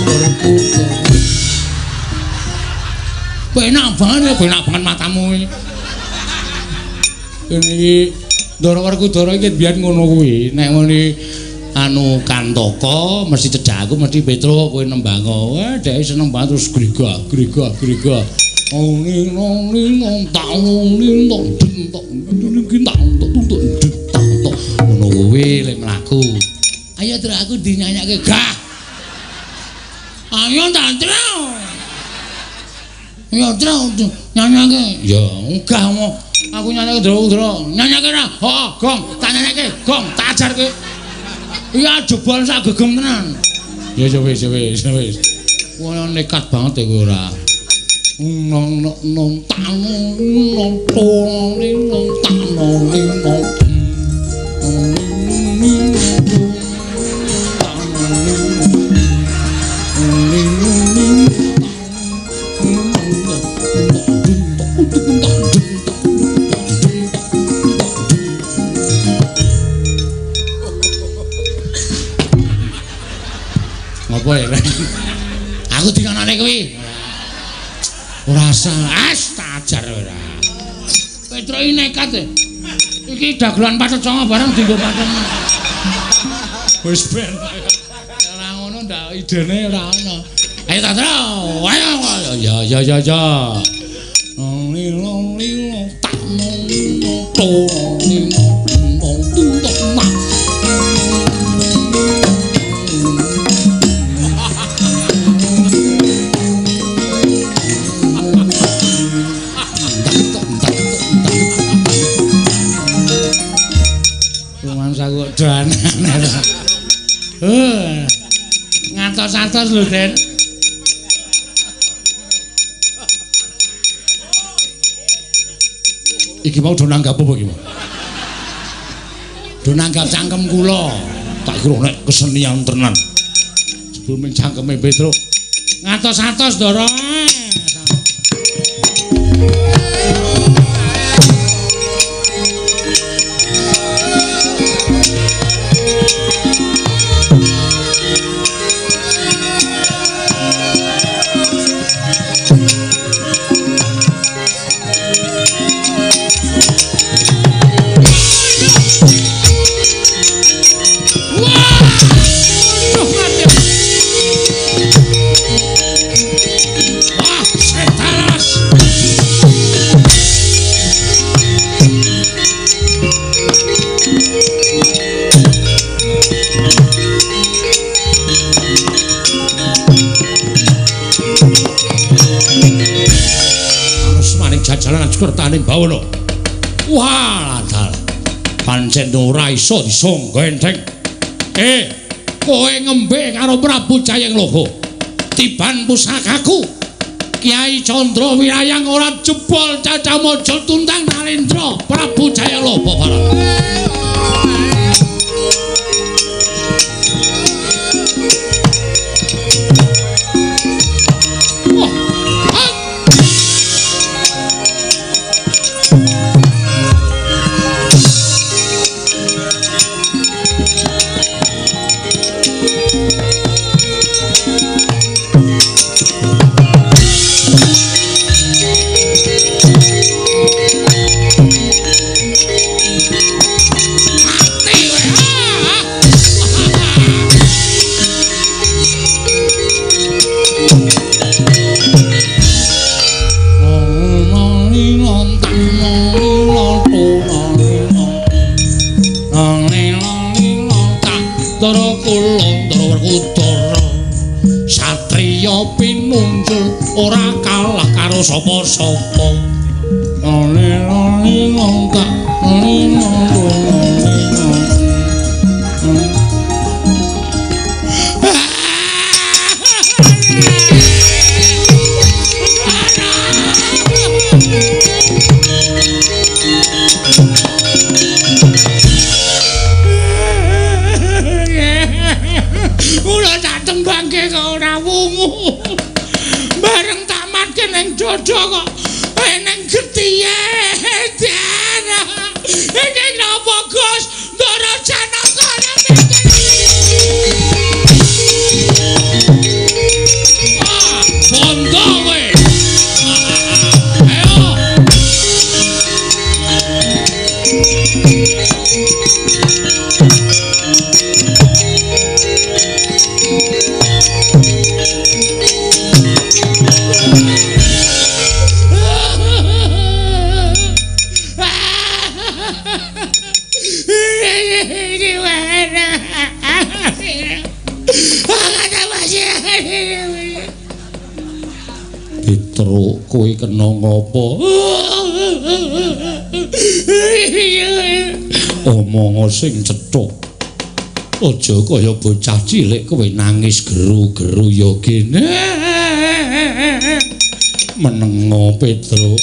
A: Werkudara. Penak banget, penak banget matamu iki. Ini iki Ndara Werkudara iki biyen ngono kuwi. Nek muni anu Kantaka mesti cedhak aku mesti Petro kowe nembango. Wah, dhek seneng banget terus grigah grigah grigah. Ning nong ning nong tak ning nong den tok ning tak tok tok den tak tok. Ngono kuwi lek mlaku. Ayo terus aku dinyanyake gah. Ayo tak terus. Ya terus nyanyake. Ya enggah mo. Aku nyanyake ndro-ndro. Nyanyake ra? Heeh, gong, tak nyanyake, gong, tak ajarke. Iya jebol sak gegem tenan. Ya ya wis wis wis. Wah nekat banget kowe ora. Nong nong nong tak nong nong nong tak nong nong. Apa ya? Aku dingonone kuwi. Ora salah, tak ajar ora. Petro iki nekat e. Iki dagelan pathet sanga bareng dienggo pathet. Wis ben. Ora ngono ndak idene ora ono. Ayo ta, Tro. Ayo. Ya ya ya ya. Nong nong nong tak nong nong to nong nong tok mak. Ngantos-antos lho, Den. Iki mau do nanggap apa iki mau? Do nanggap cangkem kula. Tak kira nek kesenian tenan. Sebelum cangkeme Petro. Ngantos-antos, Ndara.
B: Kertaning bawana. Wah, dalah. Pancen ora iso disangga enteng. Kowe ngembe karo Prabu Jayengloka. Tiban pusakaku.
A: Kyai Candra Wirayang ora jebol cacamaja tuntang Nalendra Prabu Jayaloba Barata. Ora kalah karo sapa-sapa. Ora tak tembangke kok ora wungu. Bareng tak matke ning dada kok eneng getihe. Iki napa Gus? Ndara Janaka bondo kowe. Ayo. Petro, kowe kena ngopo? Omong sing cetha. Aja kaya bocah cilik kowe nangis geru-geru ya kene. Menengo Petro.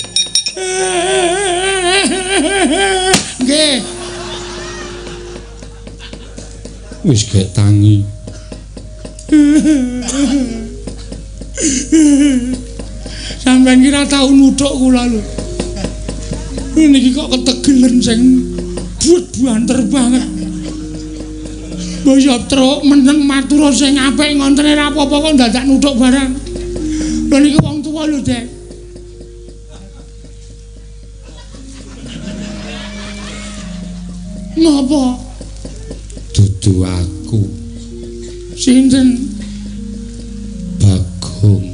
A: Nggih. Wis gek tangi. Sampeyan kira tau nuthuk kula lho. Niki kok ketegelen sing but banter banget. Mbok ya truk meneng matur sing apik ngontene ra apa-apa kok dadak nuthuk barang. Lho niki wong tuwa lho, Dek. Ngopo? Dudu aku. Sinten? Bagong.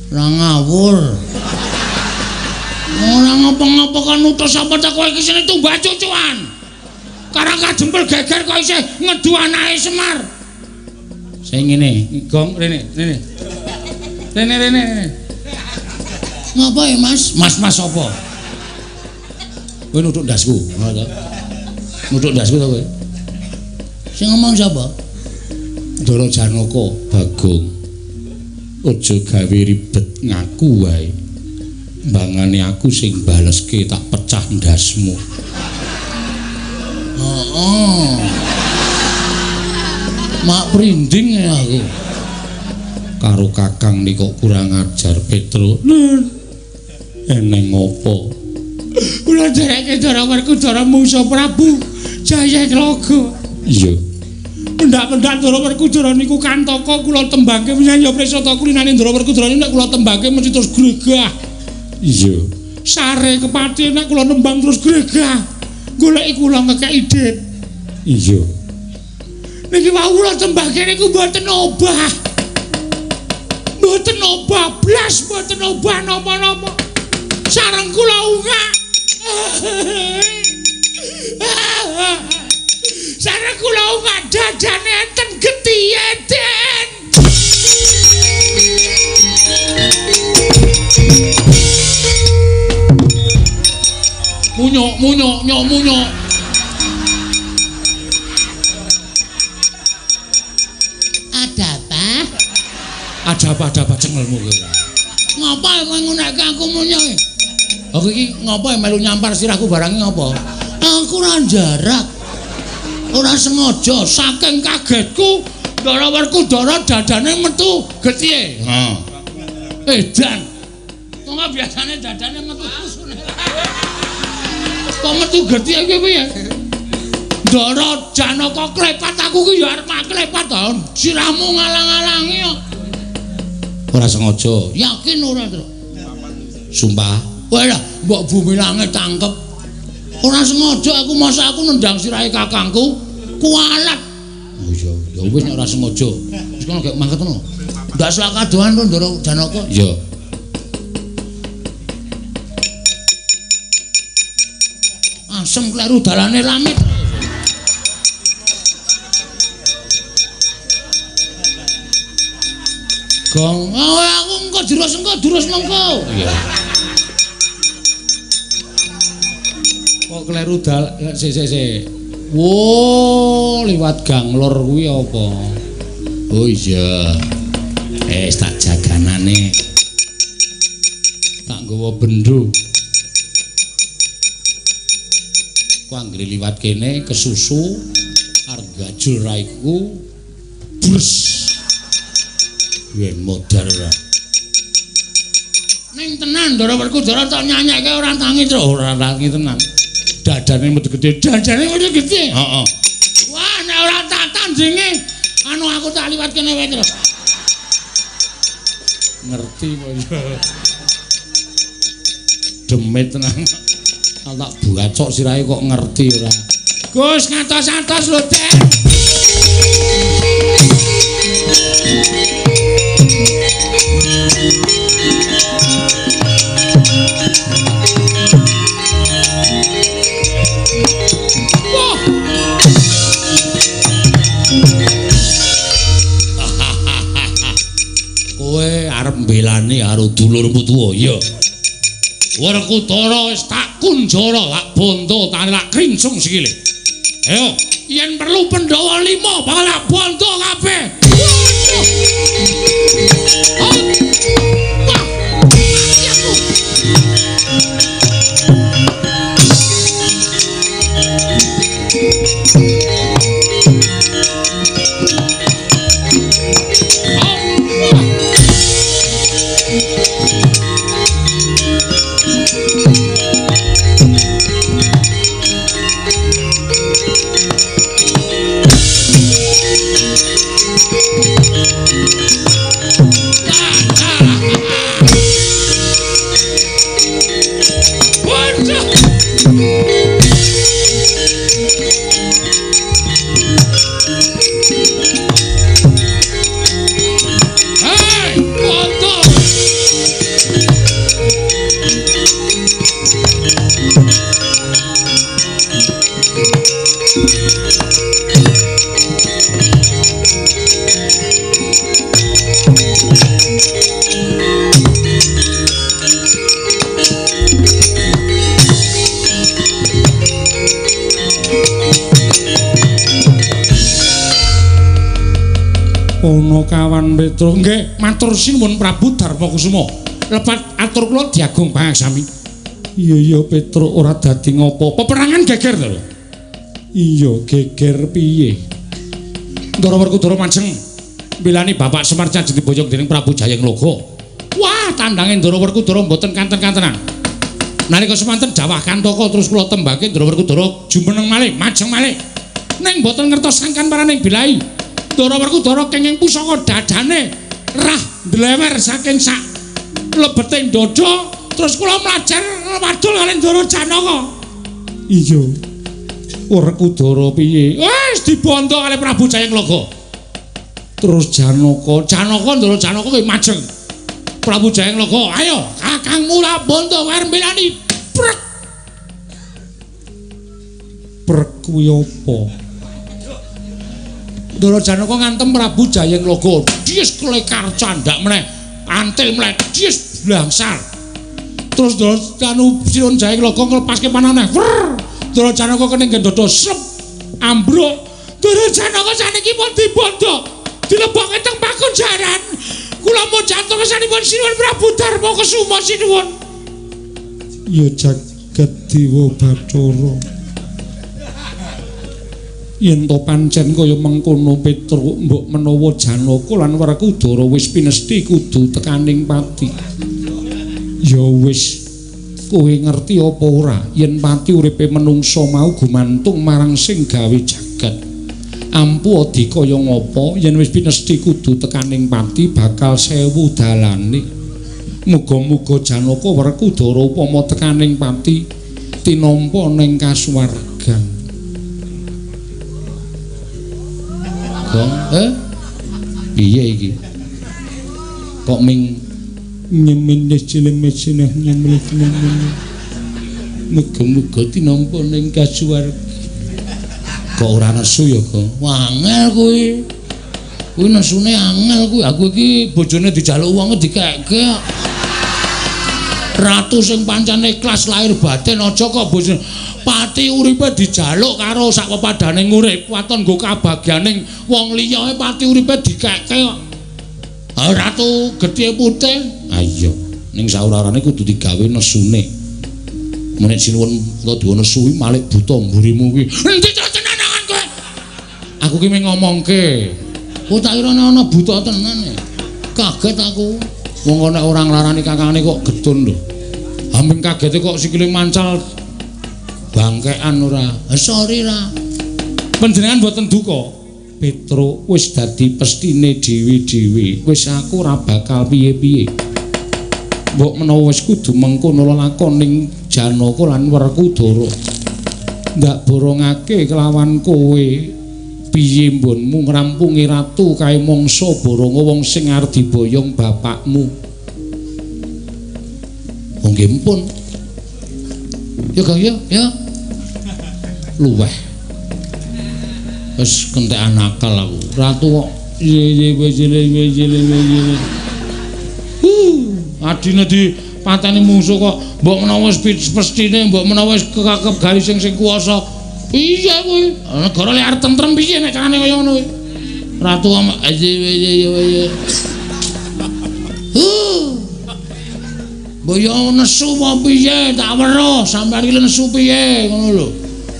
A: Ora ngawur. Ora ngapa-ngapa kan nuthuk sapa ta kowe iki sine tumbak cucuan. Karang kajempel geger kok isih ngedu anake Semar. Sing ngene, gong rene, rene. Rene rene rene. Ngapa ya, Mas? Mas-mas sapa? Kowe nuthuk ndasku, ngono to. Nuthuk ndasku to kowe? Sing ngomong sapa? Ndara Janaka, Bagong. Aja gawe ribet ngaku wae. Mbangane aku sing baleske tak pecah ndasmu. Heeh. Mak prinding aku. Karo kakang nika kurang ajar Petro. Eneng ngopo? Kula ndereke Ndara Werkudara mungsa Prabu Jayaklaga. Iya. Pendak-pendak Ndara Werkudara niku kantaka kula tembangke menyang ya presata kulinane Ndara Werkudara nek kula tembangke mesti terus gregah. Iya. Sare kepati nek kula nembang terus gregah. Goleki kula ngekeki dit. Iya. Niki wau kula tembangke niku mboten obah. Mboten obah blas, mboten obah napa-napa. Sareng kula ungak. Sareng kula ungak dadane enten getihe, Den. Munyuk, munyuk, nyok munyuk. Ada apa? Ada apa cengelmu kowe? Ngapa kowe ngunekke aku munyoe? Aku iki ngapa melu nyampar sirahku barang ngapa? Aku ora jarak. Ora sengaja saking kagetku Ndara Werkudara dadane metu getihe. Heeh. Edan. Wong biasane dadane metu susune. Kok metu getihe iki piye? Ndara Janaka klepat aku ki ya arep klepat ta. Sirahmu ngalang-alangi kok. Ora sengaja. Yakin ora, Tru? Sumpah. Wah, mbok bumi langit tangkep. Ora sengaja aku masa aku nendang sirahe kakangku kualat. Oh iya, ya wis nek ora sengaja. Wis kono gek mangkat ngono. Ndak selak kadohan to Ndara Janaka. Iya. Asem kleru dalane lamit. Gong, oh, aku engko durus mengko. Iya. Kok kleru dal sik sik sik. Wo, liwat gang lor kuwi apa? Oh iya. Tak jaganane. Tak nggawa bendho. Ku anggere liwat kene kesusu arep gajul raiku. Bres. Yen modar ora. Ning tenan Ndara Werkudara tak nyanyekke ora tangi, Tru. Ora tangi tenan. Dadane metu gedhe, dadane metu gedhe. Heeh. Wah, nek ora tak tandinge, anu aku tak liwat kene wae, Tru. Ngerti kok ya. Demit tenan. Tak bacok sirahe kok ngerti ora. Gus ngatos-atos lho, Den. Kowe arep mbelani karo dulurmu tuwa, iya. Werkudara wis tak kunjara, tak bondo, tak kringsung sikile. Ayo, yen perlu Pandhawa 5 bakal tak bondo kabeh. Wah, mati aku. Kawan Petro nggih matur sinuwun Prabu Darmakusuma. Lepat atur kula diagung pangaksami. Iya iya Petro ora dadi ngopo. Peperangan geger to lho. Iya geger piye? Ndara Werkudara majeng mbelani Bapak Semar Candhi diboyong dening Prabu Jayengloga. Wah, tandange Ndara Werkudara mboten kanten-kantenan. Nalika semanten dawah Kantaka terus kula tembake Ndara Werkudara jumeneng malih, majeng malih. Ning mboten ngertos sangkan paraning bilai. Ndara Werkudara kenging pusaka dadane rah ndlewer saking sak lebeting dada terus kula mlajar wadul kali Ndara Janaka. Iya. Werkudara piye? Wis dibondo kali Prabu Jayengloga. Terus Janaka, Janaka Ndara Janaka kuwi majeng. Prabu Jayengloga, ayo kakangmu lah bondo arep mbelani. Prek. Prek kuwi apa? Ndara Janaka ngantem Prabu Jayengloga. Dies klekar candhak meneh, antil meneh, dies blangsar. Terus Ndara anu Sinuwun Jayengloga nglepaske panah. Wrr! Ndara Janaka kening dada slep ambruk. Ndara Janaka saniki pun dibondo, dilebokke teng pakunjaran. Kula mujanto kesanipun Sinuwun Prabu Darma Kesuma sinuwun.
C: Ya jagat Dewa Bathara.
B: Yen to pancen kaya mengkono Petruk, mbok menawa Janaka lan Werkudara wis pinesti kudu tekaning pati. Ya wis, kowe ngerti apa ora yen pati uripe menungsa mau gumantung marang sing gawe jagat. Ampuh adi kaya ngapa yen wis pinesti kudu tekaning pati bakal sewu dalane. Muga-muga Janaka Werkudara upama tekaning pati tinampa ning kasuwargan. Gong, piye iki? Kok ming
C: nyemendes cilemesinah nyemleh nyemleh.
A: Muga-muga tinampa ning kasuwargan. Kok ora nesu ya, Gong? Wah, angel kuwi. Kuwi nesune angel kuwi. Aku iki bojone dijaluk wong dikekke. Ratu sing pancen ikhlas lahir batin aja kok bojone pati uripe dijaluk karo sak pepadane urip waton nggo kabagyaning wong liya pati uripe dikekke kok. Ha ratu getih putih.
B: Ha iya, ning saurarane kudu digawe nesune. Menek sinuwun Puntadewa nesu kuwi malik buta mburimu kuwi.
A: Endi to tenanan kowe?
B: Aku ki mung ngomongke.
A: Oh tak kira ana buta tenan e. Kaget aku.
B: Wong nek ora nglarani kakangane kok getun lho. Hampir kagete kok sikile mancal bangkean ora.
A: Sorry ra.
B: Panjenengan mboten duka. Petruk wis dadi pestine dhewe-dhewe. Wis aku ora bakal piye-piye. Mbok menawa wis kudu mengkono lelakoning Janaka lan Werkudara. Ndak borongake kelawan kowe. Piye mbonmu ngrampungi ratu kae mangsa boronga wong sing arep diboyong bapakmu.
A: Oh nggih mpun. Ya Kang ya, ya.
B: Luweh. Wis kentekan akal aku. Ratu kok ye ye ye ye ye ye. Adine dipateni mungsuh kok mbok menawa wis pestine, mbok menawa wis kekakep gawe sing kuwasa. Piye kuwi?
A: Negara lek arep tentrem piye nek carane kaya ngono kuwi? Ratu ye ye ye. Mbok yo nesu apa piye? Tak weruh sampeyan iki nesu piye ngono lho.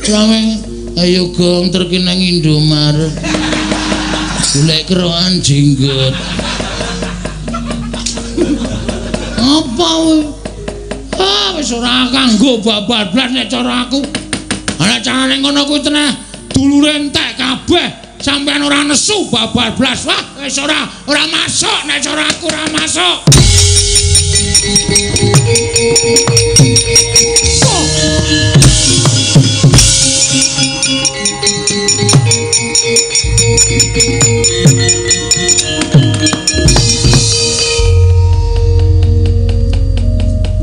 A: Sampe ayo gong terki nang Indomaret. Golek kerokan jenggot. Apa kuwi? Ah wis ora kanggo babar blas nek cara aku. Ana carane ngono kuwi teneh dulure entek kabeh. Sampeyan ora nesu babar blas. Wah wis ora masuk nek cara aku ora masuk.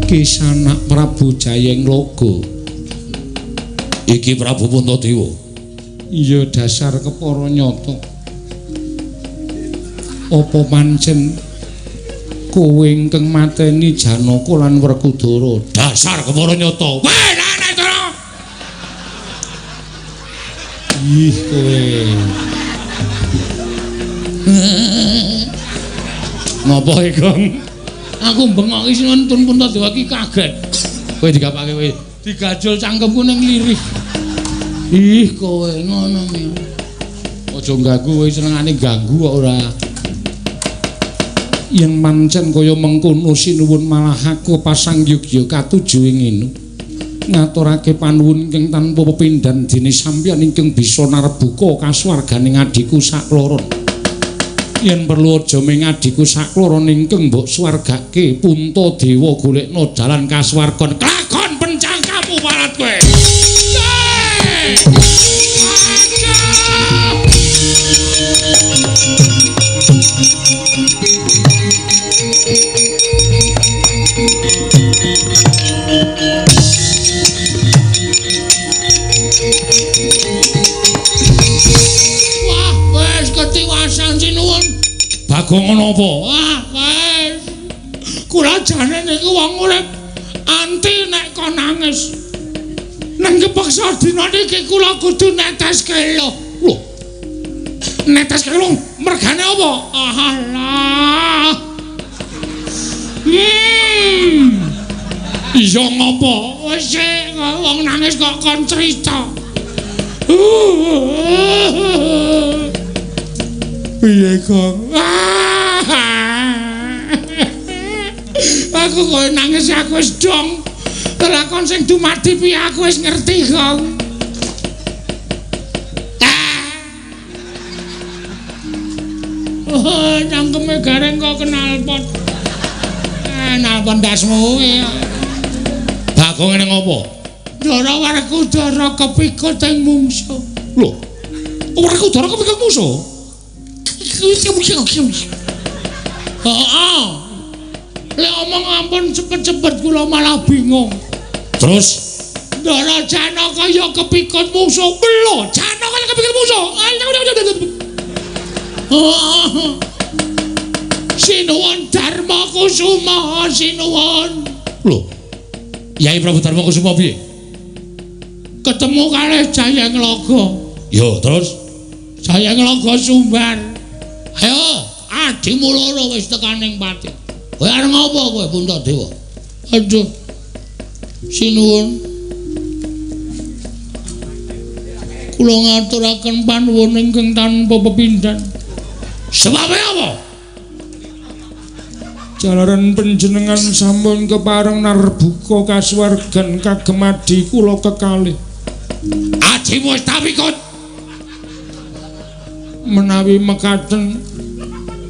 B: Kisanak Prabu Jayenglogo. Iki Prabu Puntadewa. Iya dasar kepara nyata. Apa pancen kowe ingkang mateni Janaka lan Werkudara?
A: Dasar kepara nyata. Weh, ana cara.
B: Ih kowe. Ngopo iki, Gong?
A: Aku bengok iki sinuwun Puntadewa iki kaget. Kowe digapake kowe. Digajul cangkemku ning lirih. Ih kowe ngono mi.
B: Aja ganggu kowe senengane ganggu kok ora. Yen pancen kaya mengkono sinuwun malah aku pasang yogya katuju ing ngene. Ngaturake panuwun ingkang tanpa pepindhan dene sampeyan ingkang bisa narbuka kasuwarganing adhiku sakloron. Yen perlu aja ming adhiku sakloron ingkang mbok swargake, Puntadewa golekno dalan kasuwargan.
A: Kelakon pencangkamu parat kowe. Wah, wis ketiwasan sinuwun.
B: Bagong ana apa?
A: Wah, wis. Kula jane niku wong urip anti nek kon nangis. Nang kepeksa dina niki kula kudu netes kelo. Lho. Netes kelo mergane apa? Alah. Iya ngopo? Wis wong nangis kok kon crita. Piye, Gong? Aku kowe nangis aku wis dong. Lakon sing dumadi piye aku wis ngerti, Gong. Oh, cangkeme gareng kok kenal pot. Nalpon dasmu kuwi.
B: Bagong ngene ngopo?
A: Ndara Werkudara kepikut ing mungsuh.
B: Lho. Werkudara kepikut mungsuh?
A: Heeh. Lek omong ampun cepet-cepet kula malah bingung.
B: Terus
A: Ndara Janaka ya kepikut mungsuh. Lho, Janaka ya kepikut mungsuh. Heeh. Sinuwun Darma Kusuma, sinuwun.
B: Lho. Yai Prabu Darma Kusuma piye?
A: Ketemu kalih Jayenglaga.
B: Yo, terus
A: Jayenglaga sumbar. Ayo, adimu loro wis tekaning pati.
B: Kowe arep ngopo kowe Puntadewa?
A: Aduh. Sinuwun. Kula ngaturaken panuwun ingkang tanpa pepindhan.
B: Sebabe apa?
C: Jalaran panjenengan sampun kepareng narbuka kasuwargan kagem adhi kula kekalih.
B: Ajimu wis tapikut.
A: Menawi mekaten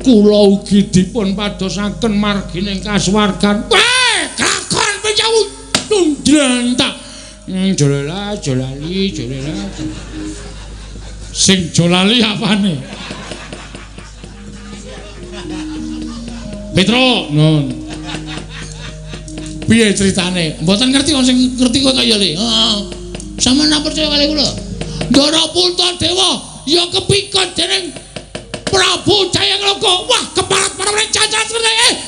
A: kula ugi dipun padosaken margining kasuwargan. Weh, kelakon piyawu ndrantak. Jolela jolali jolela.
B: Sing jolali apane? Petro,
A: nun.
B: Piye critane? Mboten ngerti wong sing ngerti kowe kaya le.
A: Heeh. Sampeyan ora percaya kali kula. Ndara Puntadewa ya kepikut dening Prabu Jayenglaga. Wah, keparat para cacat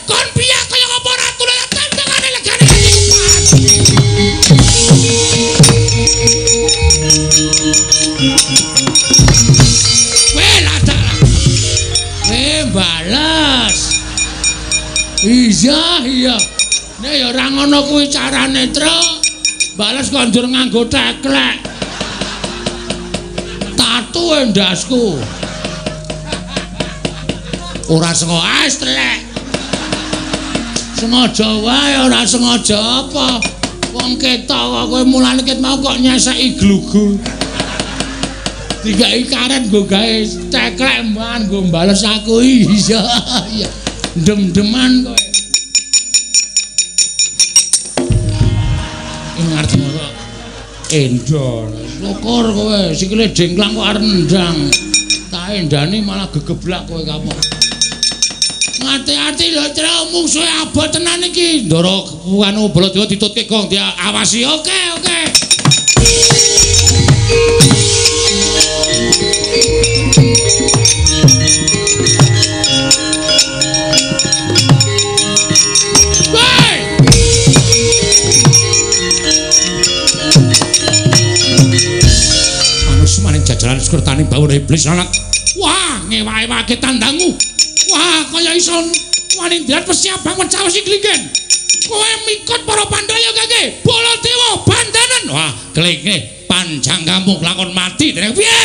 A: kon piye kaya ngapa ratu tentangane legane keparat.
B: Weh, ladak. Weh, balas.
A: Iya, iya. Nek ya ora ngono kuwi carane, Tru. Bales kok njur nganggo teklek. Tatu endasku.
B: Ora sengaja telek.
A: Sengaja wae ora sengaja apa. Wong ketok kok kowe mulane ket mau kok nyeseki glugu. Digawe karet nggo gawe teklek mban nggo bales aku. Iya, iya. Dem-deman kowe.
B: Ing ngarep kok endol.
A: Syukur kowe sikile dengklang kok arep nendang. Tak endani malah gegeblak kowe kapok. Ati-ati lho, Tru, mungsuhe abot tenan iki.
B: Ndara anu Baladewa ditutke gong diawasi.
A: Oke, oke.
B: Manus maning jajaran sekertane bawur iblis anak.
A: Wah, ngewa-ewake tandangmu. Wah, kaya iso wani ndrat persiapan mecawesi klingen. Kowe mikut para Pandhawa kake. Baladewa bandanen.
B: Wah, klinge panjang kampung kelakon mati dening piye?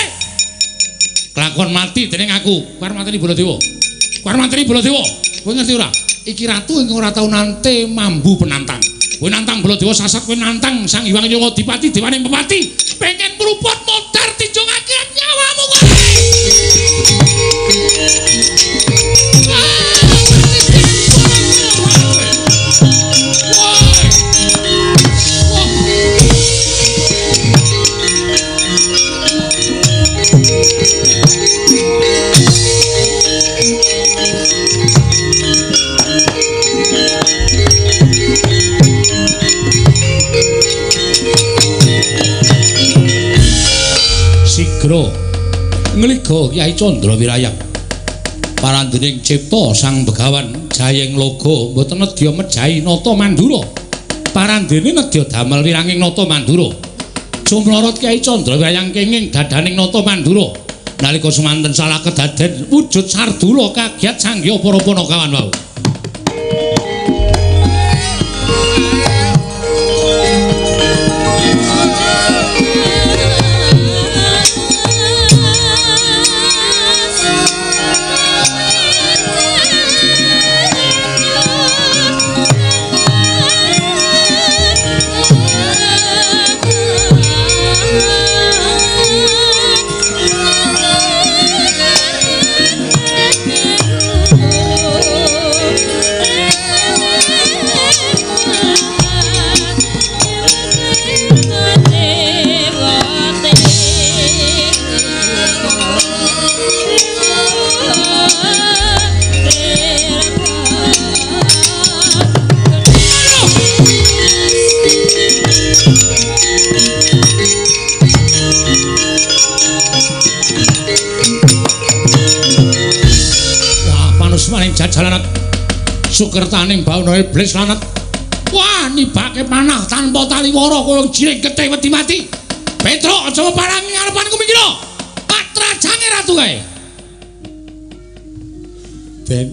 B: Kelakon mati dening aku. Kowe arep mateni Baladewa. Kowe arep mateni Baladewa. Kowe ngerti ora? Iki ratu ingkang ora tau nante mambu penantang. Kowe nantang Baladewa sasat, kowe nantang Sang Hyang Adipati dewane Pepati.
A: Pengen mruput modar tijung akhirat nyawamu kowe.
B: Sigra ngliga Kyai Candra Wirayang parandening cipta Sang Begawan Jayenglaga mboten nedya mejahi Nata Mandura. Parandene nedya damel wiranging Nata Mandura. Jumlorot Kyai Candra Wirayang kenging dadaning Nata Mandura. Nalika semanten salah kedaden wujud sardula kagiat sangya para panakawan wau.
A: jalanet. Sukertaning bawana iblis lanet. Wah, nibake panah tanpa taliwara kaya jiring getih wedi mati. Petruk aja parangi ngarepanku mikira. Patrajange ratu kae.
C: Den,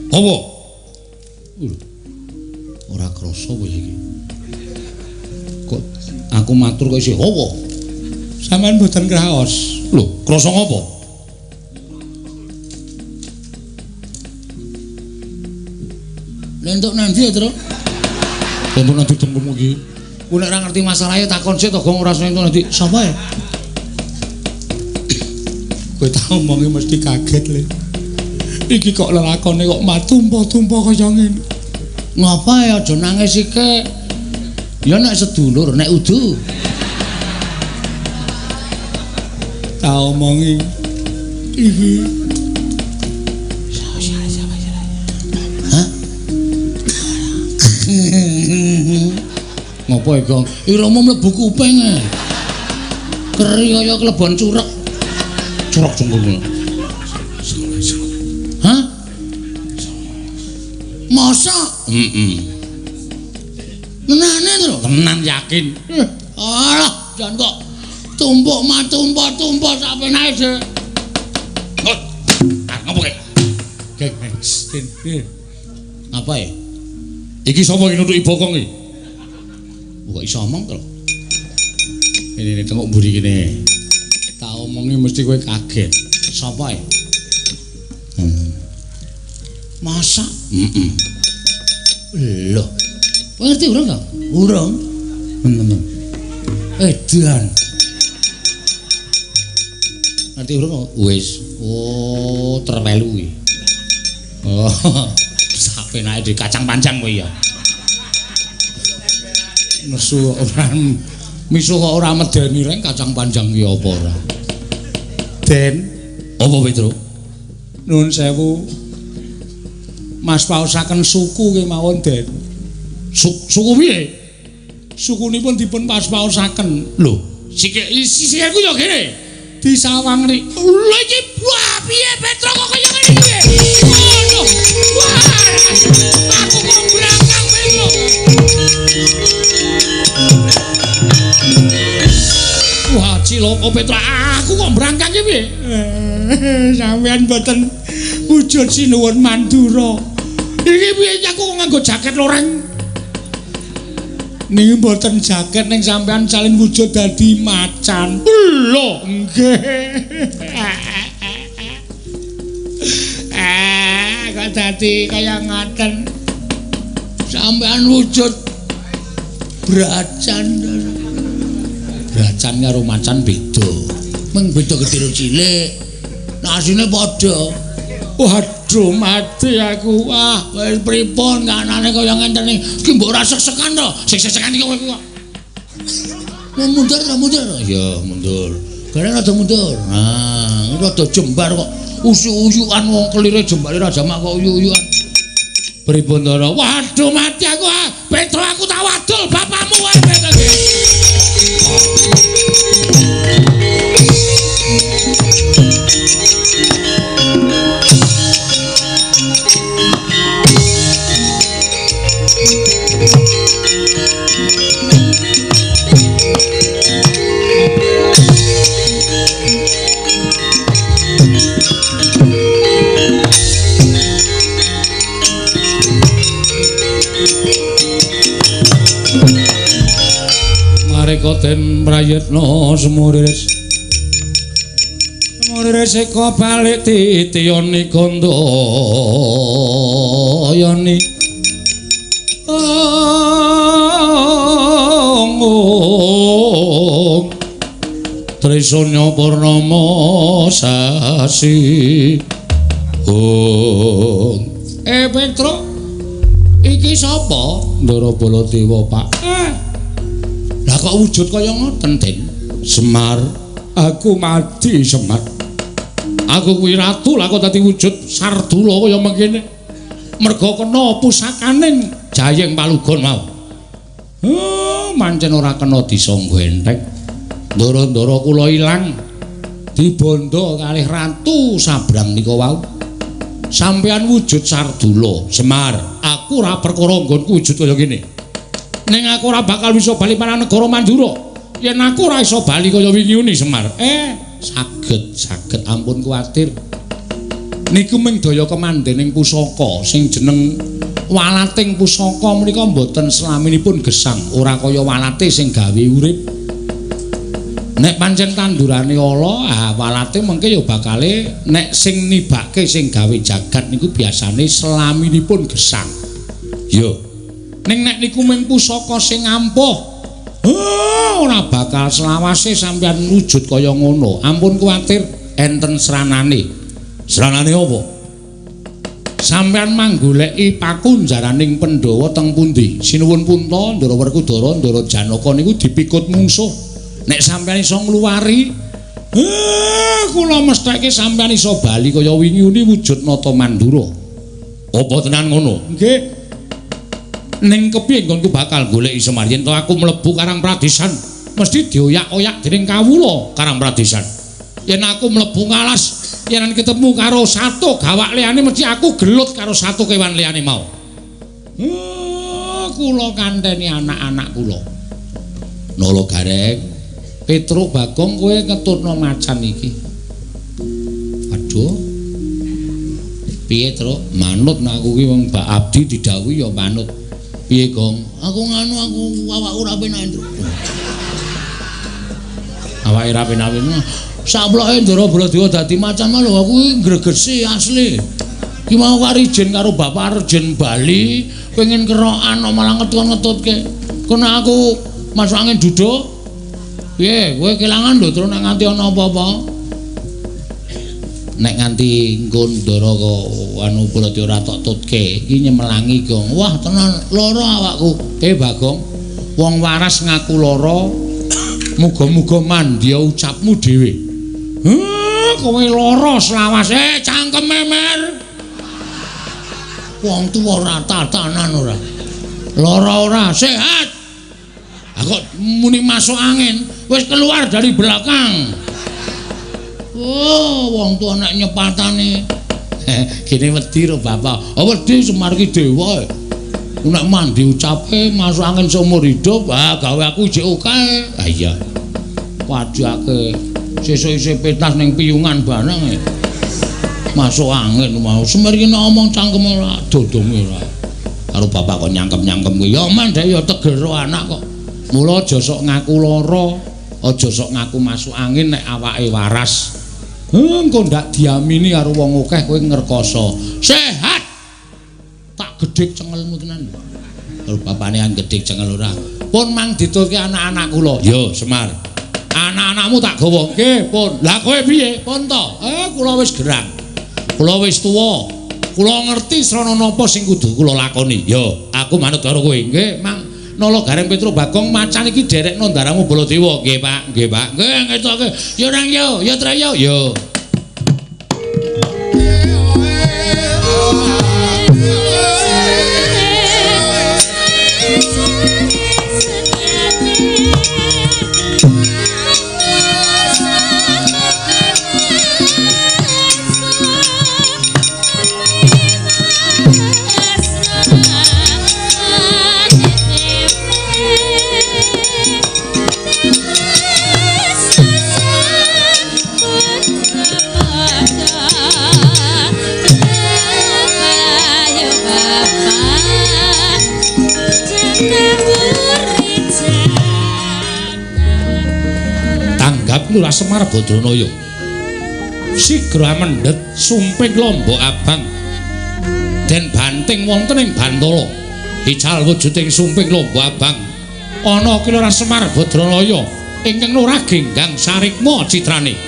A: apa? Ora krasa kowe iki. Kok aku matur kok isih apa?
C: Sampeyan mboten kraos.
A: Lho, krasa ngopo? Lentuk nanti ya, Tru? Lentuk nanti dengkemu iki. Ku nek ora ngerti masalahe takon sik to, Gong, ora seneng nanti.
C: Sapa ya? Kowe tak omongi mesti kaget le. Iki kok lelakone kok matumpa-tumpa kaya ngene.
A: Ngapa ya aja nangis iki? Ya nek sedulur, nek udu.
C: Tak omongi iki.
A: Hah? Ngopo ya, Gong? Iramu mlebu kuping. Keri kaya klebon curek. Curek jengkulmu. Hah? Masa? Heeh. Tenane to? Tenan yakin. Alah, jan kok tumpuk matumpa-tumpa sak penake sik. Ah, ngopo kae?
C: Geng, den.
A: Apa ya? Iki sapa iki nutuki bokong iki? Kok iso omong to?
C: Ini tengok mburi kene. Tak omongi mesti kowe kaget.
A: Sapa ya? Masa? Heeh. Lho. Kowe ngerti urung to? Urung. Heeh. Edan. Ngerti urung? Wis. Oh, terwelu iki. Oh. Sapenake di kacang panjang kowe ya. Nesu ora misuh kok ora medeni reng kacang panjang ki apa ora.
C: Den,
A: apa Petro?
C: Nuwun sewu. Mas paosaken suku kemawon, Den.
A: Suku piye?
C: Sukunipun dipun pas-paosaken.
A: Lho, sikil sikilku ya kene.
C: Disawang rik.
A: Lho iki wah piye Petro kok kaya ngene iki? Ngono. Wah, aku kok brangkang Petro. Wah, cilaka Petro, aku kok brangkang iki piye?
C: Sampeyan mboten wujud sinuwun Mandura.
A: Iki piye aku kok nganggo jaket loreng?
C: Niki mboten jaket ning sampeyan salin wujud dadi macan.
A: Lho,
C: nggih. Kok dadi kaya ngoten.
A: Sampeyan wujud bracan. Bracan karo macan beda. Mung beda gedhe cilik. Asline padha.
C: Waduh, mati aku.
A: Wah, wis pripun kanane kaya ngenten iki. Iki mbok ora sek-sekan to. Sek-sekan iki kowe kok. Mundur ta mundur. Ya, mundur. Gare rada mundur. Nah, rada jembar kok. Usuk-usukan wong kelire jembare ra jamak kok uyuk-uyukan. Pripun to? Waduh, mati aku. Petro aku tak wadul bapakmu wae Petro. Mareka den prayitna semuriris. Semuriris eka balik titiyani kandayani. Ong Trisanya purnama sasi. Ong. Petro, iki sapa?
C: Ndara Baladewa, Pak.
A: Lah kok wujud kaya ngoten, Den?
C: Semar, aku mati Semar.
A: Aku kuwi ratu, lah kok dadi wujud sardula kaya mengkene. Merga kena pusakaning Jayeng Palugon mau. Oh, mancen ora kena disangga entek. Ndara-ndara kula ilang dibondo kalih ratu sabrang nika wau. Sampeyan wujud Sardula, Semar. Aku ora perkara nggonku wujud kaya ngene. Ning aku ora bakal bisa bali marang negara Mandura. Yen aku ora iso bali kaya wingi uni Semar. Saged, saged ampun kuwatir. Niku mung daya kemandening pusaka sing jeneng walating pusaka menika mboten selaminipun gesang, ora kaya walate sing gawe urip. Nek pancen tandurane ala, walate mengke ya bakale nek sing nibake sing gawe jagat niku biasane selaminipun gesang. Yo. Ning nek niku mung pusaka sing ampuh, ora bakal selawase sampeyan wujud kaya ngono. Ampun kuwatir, enten sranane. Sranane apa? Sampeyan manggoleki pakunjaraning Pandhawa teng pundi? Sinuwun Punta, Ndara Werkudara, Ndara Janaka niku dipikut mungsuh. Nek sampeyan iso ngluwari, kula mestheke sampeyan iso bali kaya wingi uni wujud Nata Mandura. Apa tenan ngono? Nggih. Ning kepiye nggonku bakal goleki Semar yen to aku mlebu Karang Pradesan, mesti dioyak-oyak dening kawula Karang Pradesan. Yen aku mlebu ngalas, yen ketemu karo satu gawak liyane mesti aku gelut karo satu kewan liyane mau. Kula kanteni anak-anak kula. Nala Gareng, Petruk Bagong kowe ngetutno macan iki. Aduh. Piye, Truk? Manut nek aku ki wong Mbak Abdi didhawuhi ya manut. Piye, Gong? Aku nganu aku awakku ora penak, Truk. Awake ora penak-penak. Saploke Ndara Baladewa dadi macan lho aku ki ngregesi asli. Ki mau karo ijen karo bapak Arjen Bali, pengen kerokan malah ngetut-ngetutke. Kono aku masuk angin duduk. Piye, kowe kelangan lho terus nek nganti ana apa-apa. Nek nganti nggon Ndara kok anu Baladewa ora tok tutke, iki nyemelangi, Gong. Wah, tenan lara awakku. Bagong, wong waras ngaku lara. Muga-muga mandya ucapmu dhewe. Kowe lara selawase cangkeme mer. Wong tuwa ora tatanan ora. Lara ora, sehat. Aku muni masuk angin, wis keluar dari belakang. Oh, wong tuwa nek nyepatane. Kene wedi ro bapak. Oh, wedi Semar ki dewa. Nek mandi ucape masuk angin seumur hidup, gawe aku jek akeh. Ah iya. Wajake sesuk isih pentas ning piyungan bareng. Masuk angin mau. Semar ki nek omong cangkem ora dodonge ora. Karo bapak kok nyangkem-nyangkem kuwi. Ya men dhek ya tegel ro anak kok. Mula aja sok ngaku lara, aja sok ngaku masuk angin nek awake waras. Engko ndak diamini karo wong akeh kowe ngrekoso. Sehat. Tak gedhek cengelmu tenan. Karo bapane kan gedhek cengel ora. Pun mang diturke anak-anak kula. Yo Semar. Anak-anakmu tak gawa. Nggih, pun. Lah kowe piye? Pun to. Kula wis gerang. Kula wis tuwa. Kula ngerti srana napa sing kudu kula lakoni. Yo, aku manut karo kowe. Nggih, mang. Nala Gareng Petruk Bagong macan iki derekno ndaramu Baladewa. Nggih, Pak. Nggih, Pak. Nggih, ngetoke. Yo nang yo, yo tre yo. Yo. Lurah Semar Badranaya sigra mendhet sumping lombok abang den banting wonten ing bantala. Ical wujuding sumping lombok abang ana ki Lurah Semar Badranaya ingkang lurah genggang sarikma citrane.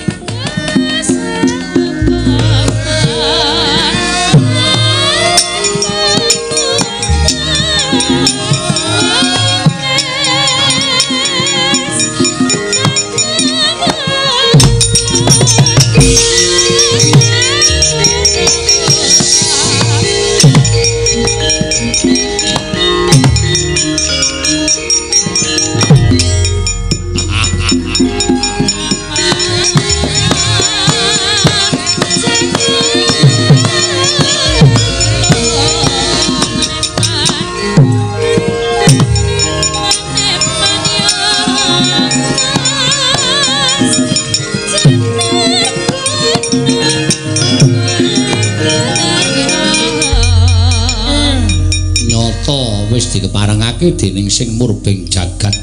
B: ditetapake dening sing murbeng jagat.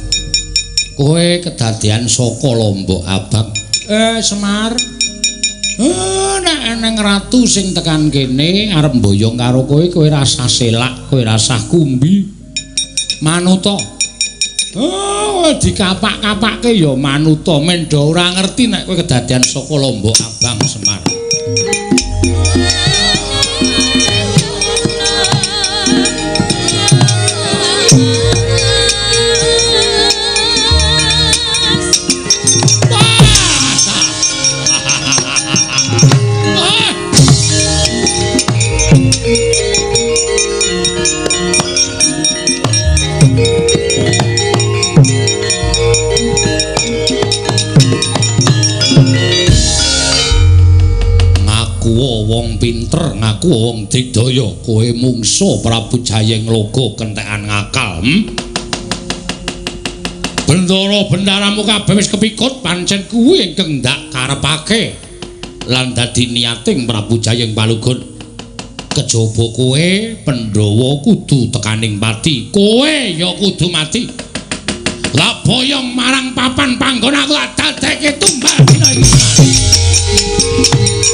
B: Kowe kedadean saka Lombok Abang. Semar. Nek eneng ratu sing tekan kene arep mboyong karo kowe, kowe rasah selak, kowe rasah kumbi. Manuta. Oh, dikapak-kapake ya manuta, mendo ora ngerti nek kowe kedadean saka Lombok Abang, Semar. Wong pinter ngaku wong digdaya, kowe mungsuh Prabu Jayengloka kentekan ngakal. Bendara bendaramu kabeh wis kepikut, pancen kuwi ingkang ndak karepake lan dadi niating Prabu Jayeng Palugun. Kejaba kowe Pandhawa kudu tekaning pati, kowe ya kudu mati. Lah boyong marang papan panggon aku tak dadeke tumbal dina iki.